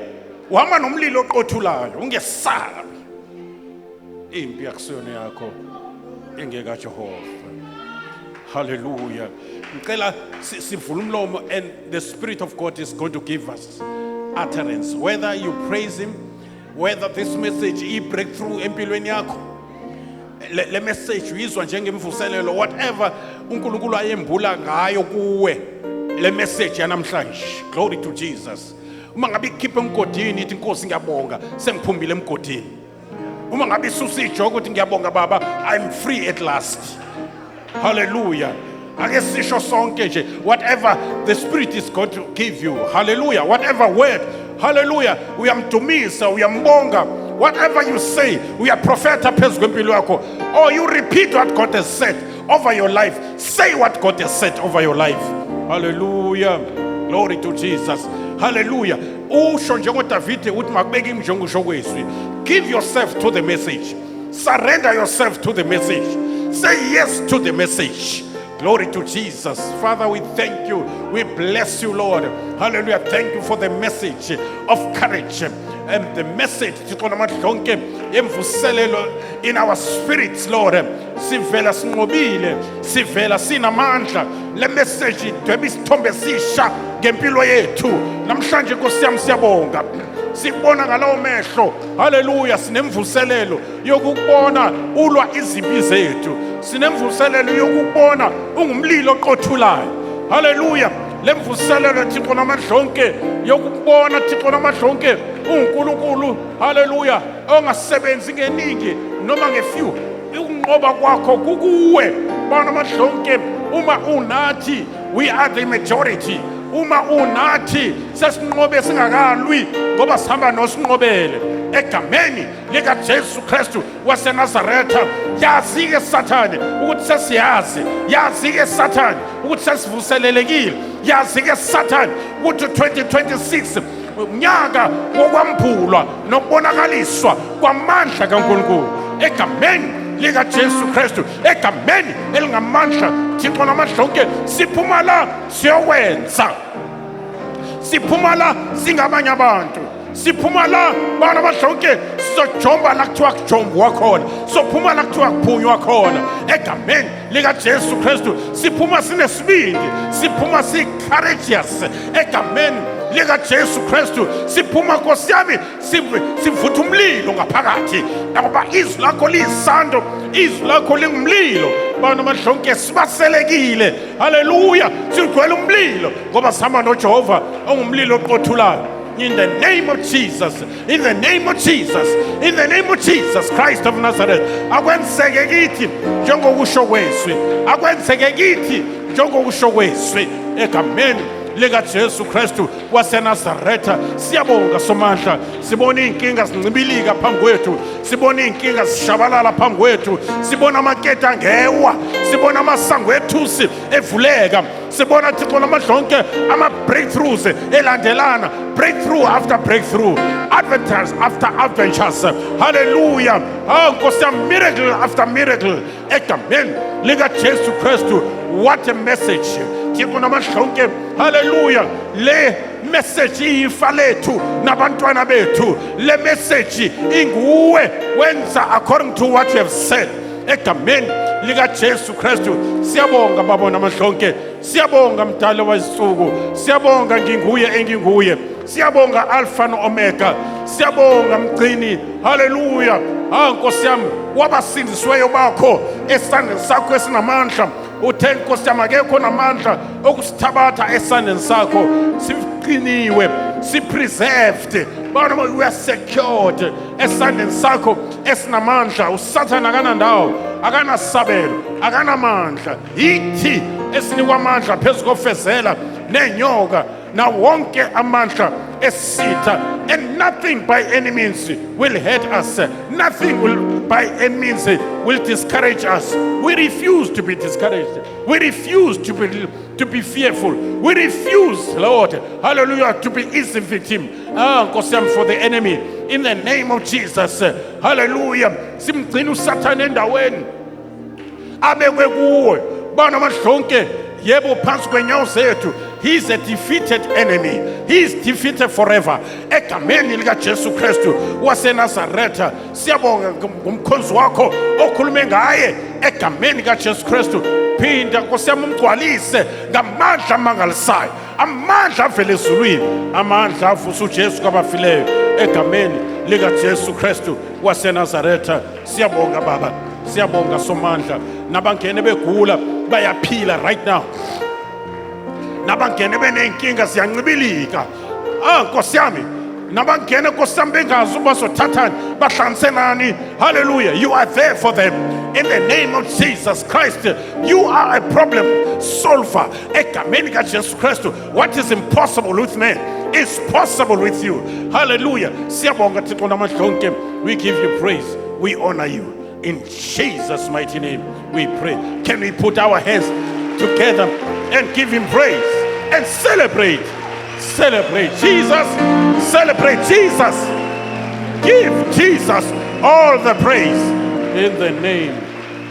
Uhamba nomlilo oqothulayo, ungesabi. Impi akusiyona yakho, ingekaJehova. Hallelujah. Ngicela sivule umlomo, and the Spirit of God is going to give us utterance. Whether you praise him, whether this message i breakthrough empilweni yakho, le message uyizwa njengemvuselelo, whatever uNkulunkulu ayembula ngayo kuwe le message yanamhlanje. Glory to Jesus. Uma ngabe ikhiphe emgodini, ithi, "Inkosi, ngiyabonga, sengiphumile emgodini." Uma ngabe isusa ijoko, uthi, "Ngiyabonga Baba, I'm free at last." Hallelujah. Ake sisho sonke nje, whatever the Spirit is going to give you. Hallelujah. Whatever word. Hallelujah. Uyamdumisa, uyambonga. Whatever you say, uyaprofeta phezu kwempilo yakho. Or you repeat what God has said over your life. Say what God has said over your life. Hallelujah. Glory to Jesus. Hallelujah. Usho njengoDavide uthi, "Makubeke kimi njengokusho kwezwi." Give yourself to the message. Surrender yourself to the message. Say yes to the message. Glory to Jesus. Father, we thank you. We bless you, Lord. Hallelujah. Thank you for the message of courage and the message, Thixo namadlonke, yemvuselelo in our spirits, Lord. Sivela sinqobile, sivela sinamandla. Le message idweba isithombe sisha ngempilo yethu. Namhlanje, Nkosi yami, siyabonga. Sikubona ngalawo mehlo. Haleluya, sinemvuselelo yokukubona ulwa izimpi zethu. Sinemvuselelo yokukubona ungumlilo oqothulayo. Haleluya. Lemvuselelo, Thixo namandla onke, yokukubona, Thixo namandla onke, unguNkulunkulu, haleluya, ongasebenzi ngeningi noma ngefew. Ukunqoba kwakho kukuwe, Baba namandla onke. Uma unathi, we are the majority. Uma unathi, sesinqobe singakalwi, ngoba sihamba nosinqobele, egameni likaJesu Kristu waseNazaretha. Yazi-ke Sathane ukuthi sesiyazi. Yazi-ke Sathane ukuthi sesivuselelekile. Yazi-ke Sathane ukuthi 2026 unyaka wokwambulwa nokubonakaliswa kwamandla kaNkulunkulu, egameni likaJesu Kristu, egameni elingamandla. Thixo namandla onke, siphuma la siyokwenza. Siphuma la singabanye abantu. Siphuma la, bana bahlonke, sizojomba la kuthiwa kujombwa khona. Sophuma la kuthiwa kuphunywa khona, egameni likaJesu Kristu. Siphuma sinesibindi, siphuma si-courageous, egameni likaJesu Kristu. Siphuma, Nkosi yami, sivutha umlilo ngaphakathi, ngoba izwi lakho liyisando, izwi lakho lingumlilo. Bana bahlonke, sibaselekile. Haleluya. Sigcwele umlilo ngoba sihamba noJehova ongumlilo oqothulayo. In the name of Jesus, in the name of Jesus, in the name of Jesus Christ of Nazareth, akwenzeke kithi njengokusho kwezwi. Akwenzeke kithi njengokusho kwezwi, egameni likaJesu Kristu waseNazaretha. Siyabonga, Somandla. Sibona iy'nkinga zincibilika phambi kwethu, sibona iy'nkinga zishabalala phambi kwethu, sibona amakete angewa, sibona amasango ethusi evuleka, sibona, Thixo namadlonke, ama-breakthroughs elandelana, breakthrough after breakthrough, adventures after adventures. Hallelujah. Oh Nkosi yami, miracle after miracle, egameni likaJesu Kristu. What a message, Thixo namadlonke. Hallelujah. Le message iyifa lethu nabantwana bethu. Le message inguwe, wenza according to what you have said, egameni likaJesu Kristu. Siyabonga, Baba namadlonke. Siyabonga, mdala wezinsuku. Siyabonga, nginguye enginguye. Siyabonga, Alpha no Omega. Siyabonga, mgcini. Haleluya. Ah, Nkosi yami, wabasindisiweyo bakho esandleni sakho esinamandla. Uthe, Nkosi yami, akekho namandla okusithabatha esandleni sakho. Siqiniwe, si-preserved, bana, we are secured esandleni sakho esinamandla. Usathane akanandawo, akanasabelo, akanamandla. Yithi esinikwa amandla phezu kofezela nenyoka na wonke amandla esitha, and nothing by any means will hurt us. Nothing will by any means will discourage us. We refuse to be discouraged. We refuse to be fearful. We refuse, Lord, hallelujah, to be easy victim, ah, Nkosi yami, for the enemy, in the name of Jesus. Hallelujah. Simgcina uSathane endaweni abekwe kuwe, bana amadlonke, yebo, phansi kwenyawo zethu. He is a defeated enemy. He is defeated forever. Egameni likaJesu Kristu waseNazaretha, siyabonga ngomkhonzi wakho okhulume ngaye egameni likaJesu Kristu. Phinda Nkosi yami umgcwalise ngamandla amangalisayo, amandla avela ezulwini, amandla avusa uJesu kwabafileyo egameni likaJesu Kristu waseNazaretha. Siyabonga Baba, siyabonga Somandla. Nabangene begula bayaphila right now. Nabangene beney'nkinga ziyancibilika. Ah, Nkosi yami, nabangene Nkosi yami bengazi uba bazothathani bahlanganise nani. Hallelujah, you are there for them in the name of Jesus Christ. You are a problem solver egameni kaJesu Kristu. What is impossible with man is possible with you. Hallelujah. Siyabonga Thixo namandla onke. We give you praise, we honor you. In Jesus' mighty name we pray. Can we put our hands together and give him praise and celebrate? Celebrate Jesus. Celebrate Jesus. Give Jesus all the praise in the name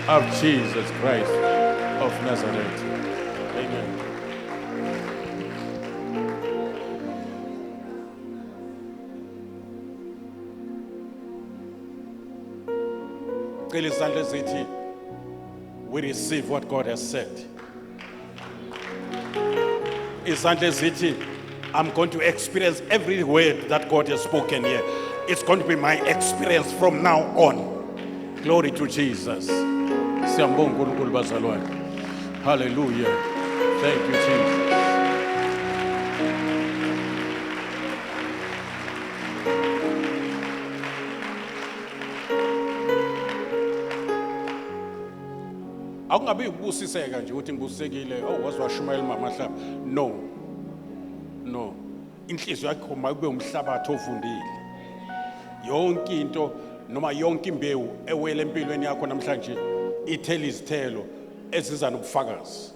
of Jesus Christ of Nazareth. Amen. Cela izandla ezithi, we receive what God has said. Izandla ezithi, I'm going to experience every word that God has spoken here. It's going to be my experience from now on. Glory to Jesus. Siyambonga uNkulunkulu bazalwane. Hallelujah. Thank you, Jesus. Akungabi ukubusiseka nje ukuthi ngibusisekile, oh waze washumayela umama Hlaba. No. No. Inhliziyo yakho mayube umhlabathi ovundile. Yonke into noma yonke imbewu ewele empilweni yakho namhlanje ithela izithelo eziza nobufakazi.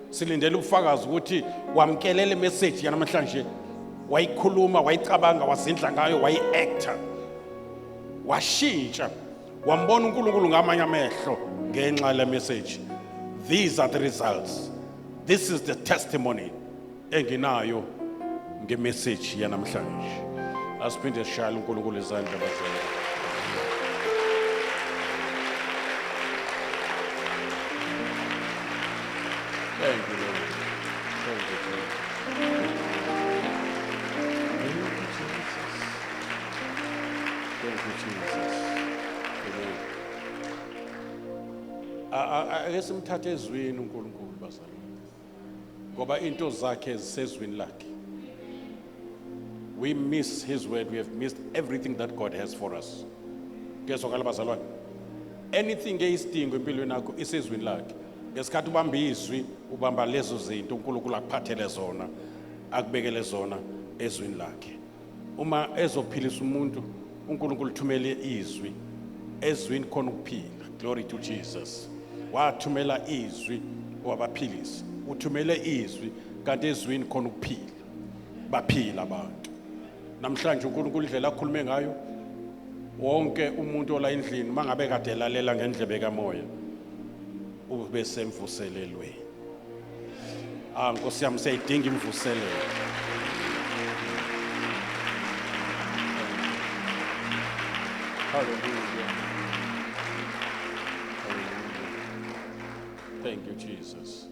Silindele ubufakazi ukuthi wamkelele message yanamhlanje, wayikhuluma, wayicabanga, wazindla ngayo, wayi-acta, washintsha, wambona uNkulunkulu ngamanye amehlo ngenxa le message. These are the results. This is the testimony enginayo ngemessage yanamhlanje. Asiphinde sishayele uNkulunkulu izandla bazalwane. Thank you, Lord. Thank you, Jesus. Thank you, Jesus. Thank you, Jesus. Amen. Ake simthathe ezwini uNkulunkulu bazalwane. Ngoba into zakhe zisezwini lakhe. We miss his word. We have missed everything that God has for us. Kuyezwakala bazalwane. Anything eyisidingo empilweni yakho isezwini lakhe. Ngesikhathi ubamba izwi, ubamba lezo zinto uNkulunkulu akuphathele zona, akubekele zona ezwini lakhe. Uma ezophilisa umuntu, uNkulunkulu uthumele izwi. Ezwini khona ukuphila. Glory to Jesus. Wathumela izwi wabaphilisa. Uthumele izwi kanti ezwini khona ukuphila. Baphila abantu. Namhlanje uNkulunkulu indlela akhulume ngayo, wonke umuntu ola endlini mangabe kade elalela ngendlebe kamoya ube semvuselelweni. Ah, Nkosi yami, siyayidinga imvuselelo. Hallelujah. Hallelujah. Thank you, Jesus.